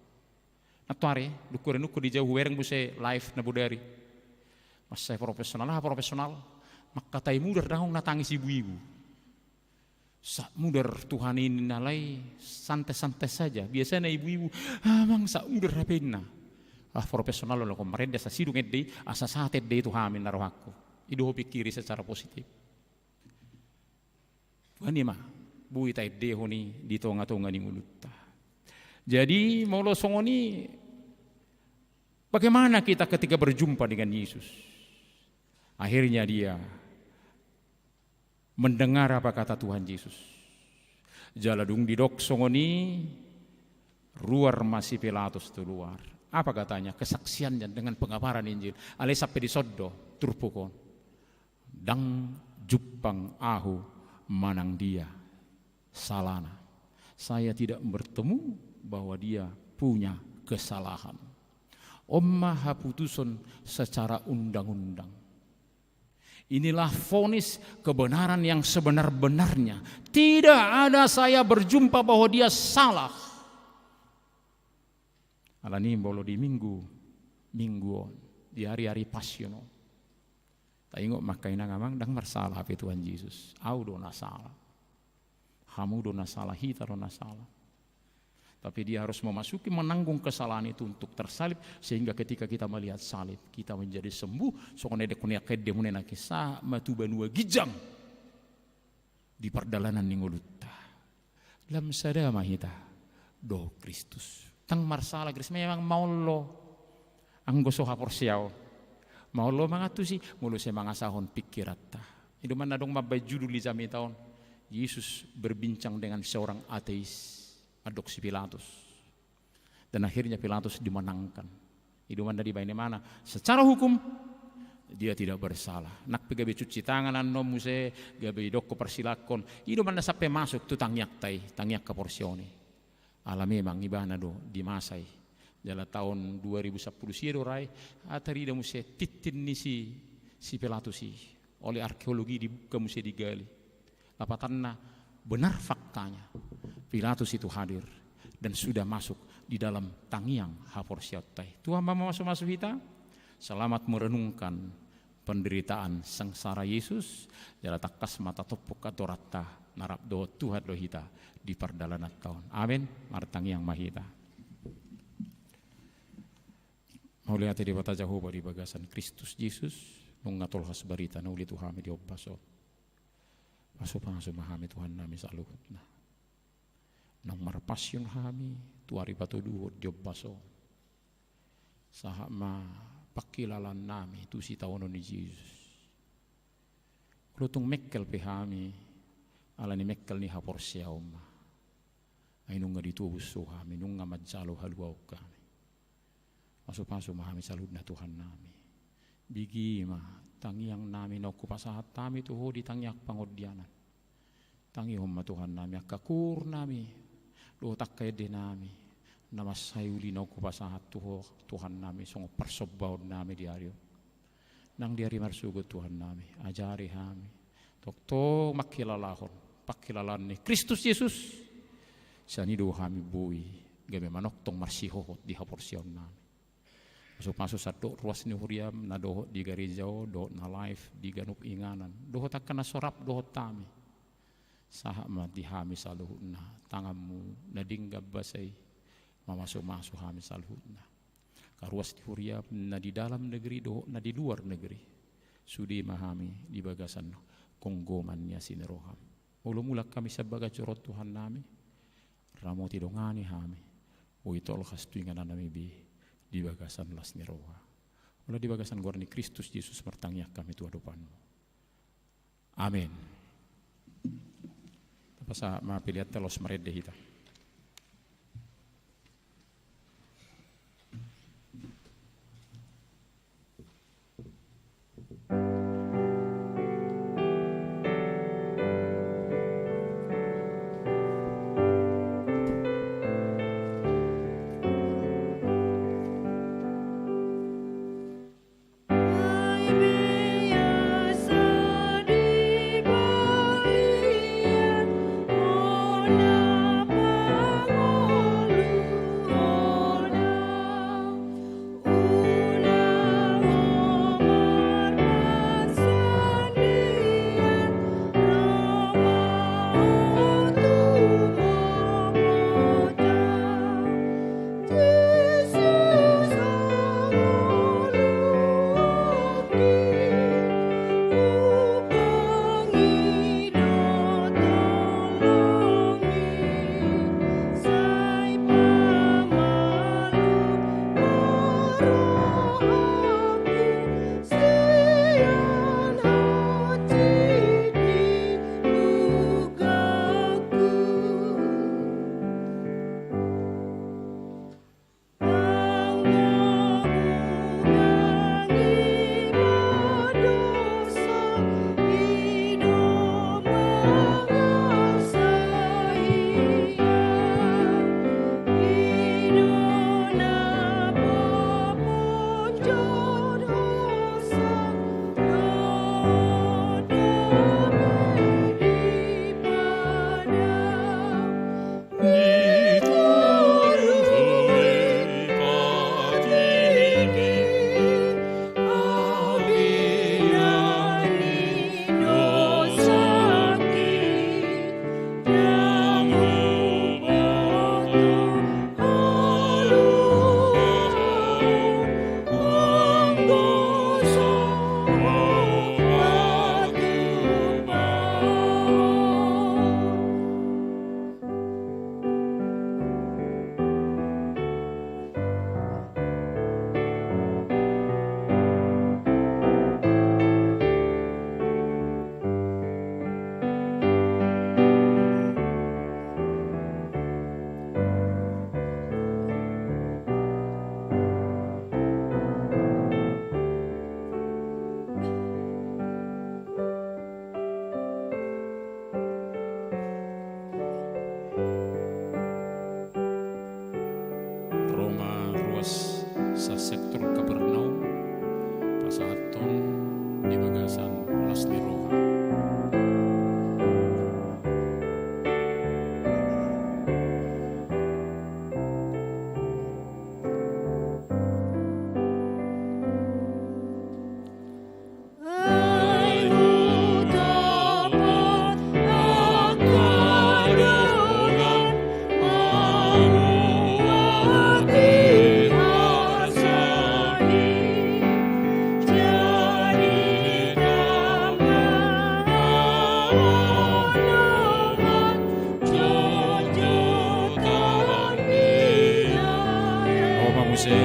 Nantoari, dung hubereng, dung hujalo hubereng muse live na bodari. Mansai profesional, aha profesional? Mangkatai mudar, ndang adong na tangis ibu-ibu. Sahat mudar Tuhan i, ninna, alai santai-santai saja. Biasana ibu-ibu, ah, amang, sahat mudar hape, ninna. Ah, profesional do halak on, marende asa sidung ende i, asa sahat ende i tu hami, ninna rohangku. I do hupingkiri secara positif. Tuhan i ma boi taendehon i di tonga-tonga ni ngolunta. Jadi, molo songon i, bagaimana kita ketika berjumpa dengan Yesus? Akhirnya dia mendengar apa kata Tuhan Yesus. Jala dung didok songon i, ruar ma si Pilatus tu luar. Apa katanya? Kesaksiannya dengan pengabaran Injil. Alai sampe dison do turpuk on. Ndang jumpang ahu manang dia salahna. Saya tidak bertemu bahwa dia punya kesalahan. On ma haputuson secara undang-undang. Inilah vonis kebenaran yang sebenar-benarnya. Tidak ada saya berjumpa bahwa dia salah. Alani i molo di minggu, minggu on, di ari-ari Pasion on, taingot ma angka inang amang, ndang marsala hape Tuhan Jesus. Au do na sala. Hamu do na sala, hita do na sala. Tapi dia harus memasuki, menanggung kesalahan itu untuk tersalib, sehingga ketika kita melihat salib, kita menjadi sembuh. Songon na didok ni angka ende muna nangkin, sahat ma tu banua ginjang di pardalanan ni ngolunta. Lam sada ma hita dohot Kristus. Ndang marsala Kristus, memang maol do. Anggo so haporseaon, maol do mangantusi, molo sai mangasahon pingkiranta. I do umbahen na adong mambahen judul di jamita on, Yesus berbincang dengan seorang ateis, mandok si Pilatus. Dan akhirnya Pilatus dimenangkan. I do umbahen na dibahen imana, secara hukum dia tidak bersalah. Nang pe gabe cuci tangan annon muse, gabe didok parsilangkon. I do umbahen na sampe masuk tu tangiangta i, tangiang haporseaon i. Ala memang ibana do di masa i. Jala taon dua ribu sampulu sia do ra i, tarida muse tintin ni si, si Pilatus i. Oleh arkeologi dibuka muse, digali. Lapatanna, benar faktanya, Pilatus itu hadir dan sudah masuk di dalam tangiang haporseaonta i. Tuhan ma mamasumasu hita. Selamat merenungkan penderitaan sengsara Yesus. Jala tangkas ma tatompuk andoranta, na rap dohot Tuhan do hita di pardalananta on. Amen. Martangiang ma hita. Mauliate Debata Jahowa di bagasan Kristus Jesus, nunga tolhas barita na uli tu hami di ombas on. Pasupasu ma hami Tuhannami saluhutna. Naung marpasion hami tu ari patoduhon di ombas on, sahat ma pangkilalaannami tu sitaonon ni Jesus. Olo tung mengkel pe hami, alani mengkel ni haporseaon ma. Ai nunga ditobus ho hami, nunga manjalo haluaon hami. Pasupasu ma hami saluhutna Tuhannami. Bege ma tangiangnami naung hupasahat hami tu Ho di tangiang pangondianan. Tangihon ma Tuhannami angka uhurnami dohot angka endenami na mansai uli naung hupasahat tu Ho Tuhannami songon parsombaonnami di ari on. Nang di ari marsogot Tuhannami, ajari hami tongtong mangkilalahon pangkilalaan ni Kristus Jesus. Sian i do hami boi gabe manongtong marsihohot di haporseaonnami. Pasupasu sandok ruas ni huriam na dohot di gareja on, dohot na live di ganup inganan, dohot angka na so rap dohot hami. Sahat ma di hami saluhutna tanganmu na denggan basa i mamasumasu hami saluhutna. Angka ruas ni huriam na di dalam negeri dohot na di luar negeri, sude ma hami di bagasan gomgoman ni asi ni roham. Molo mulak hami sian bagas joro on Tuhannami, ramoti dongani hami, boi tolhas tu inganannami be di bagasan las ni roha. Olo di bagasan goar ni Kristus Jesus martangiang hami tu adopanmu. Amen. Tapasahat ma pelean ta laos marende hita.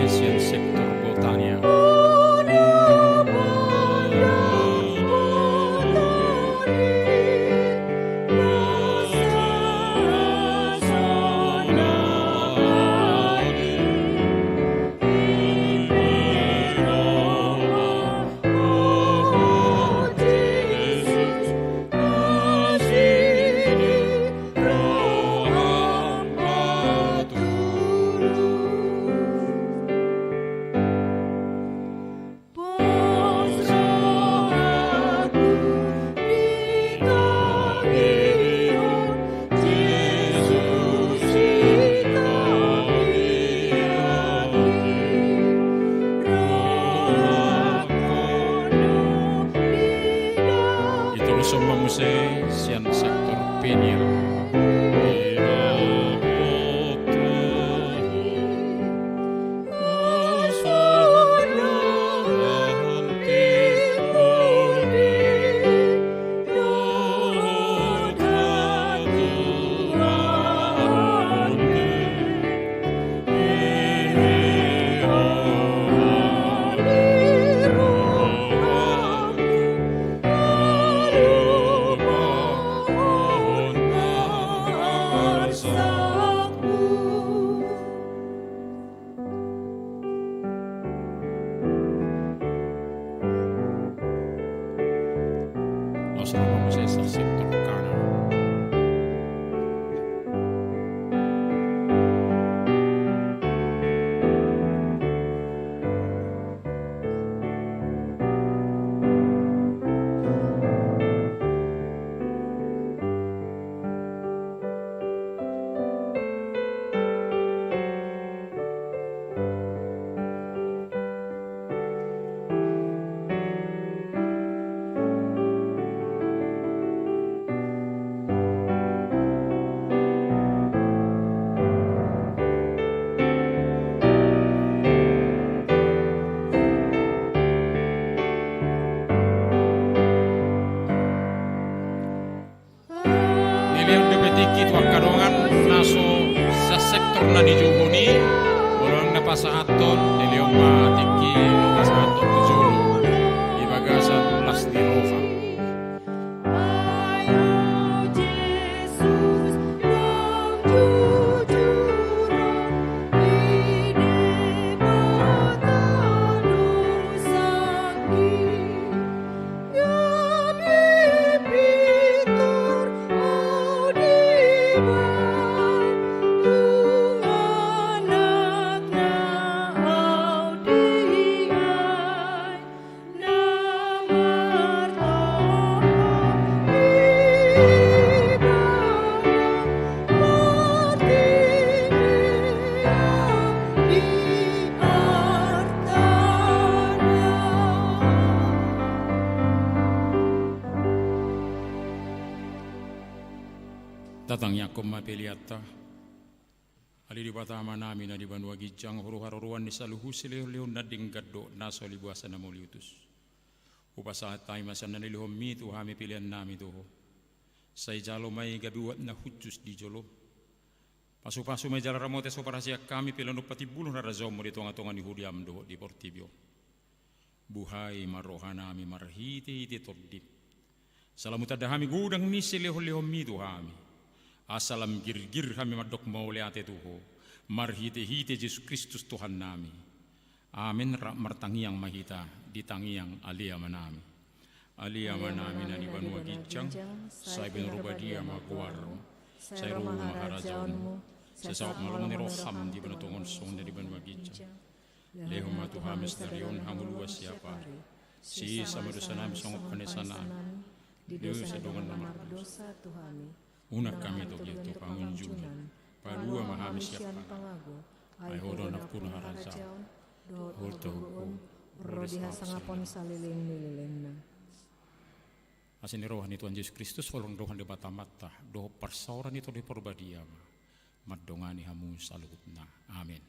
sian sektor Botania. Itoloshon ma muse sian sektor Peniel. Laos ro ma muse sian sektor Kana. Dilehon dope tingki tu angka dongan na so sian sektor na dijouhon i, molo na pasahathon, dilehon ma tingki na pasahathon tu jolo di bagasan las ni roha. Tatangiangkon ma peleanta. Ale Debata Amanami na di banua ginjang, Ho do haroroan ni saluhut silehonlehon na denggan dohot na so liboasa na mauliutus. Hupasahat hami ma sian na nilehonmi tu hami peleannami tu Ho. Sai jalo ma i gabe uap na hushus di jolom. Pasupasu ma i jala ramoti asa huparhaseang hami pelean on patimbulhon harajaonmu di tongatonga ni huriam dohot di portibi on. Buhai ma rohanami marhitehite Tondim. Sai lam hutanda hami godang ni silehonlehonmi tu hami. Asa lam girgir hami mandok mauliate tu Ho. Marhitehite Jesus Kristus Tuhannami. Amen. Rap martangiang ma hita di tangiang Ale Amanami. Ale Amanami na di banua ginjang, sai pinarbadia ma goarmu. Sai ro ma harajaonmu. Sai saut ma lomo ni roham di banua tonga on songon na di banua ginjang. Lehon ma tu hami sadari on hangoluan siapari. Sesa ma dosanami songon panesanami di dosa ni dongan na mardosa tu hami. Unang hami togihon tu pangunjunan. Palua ma hami sian pangago. Ai Ho do nampuna harajaon dohot hagogoon ro di hasangapon saleleng ni lelengna. Asi ni roha ni Tuhan Jesus Kristus, holong ni roha ni Debata Amanta, dohot parsaoran ni Tondi Parbadia ma mandongani hamu saluhutna. Amen.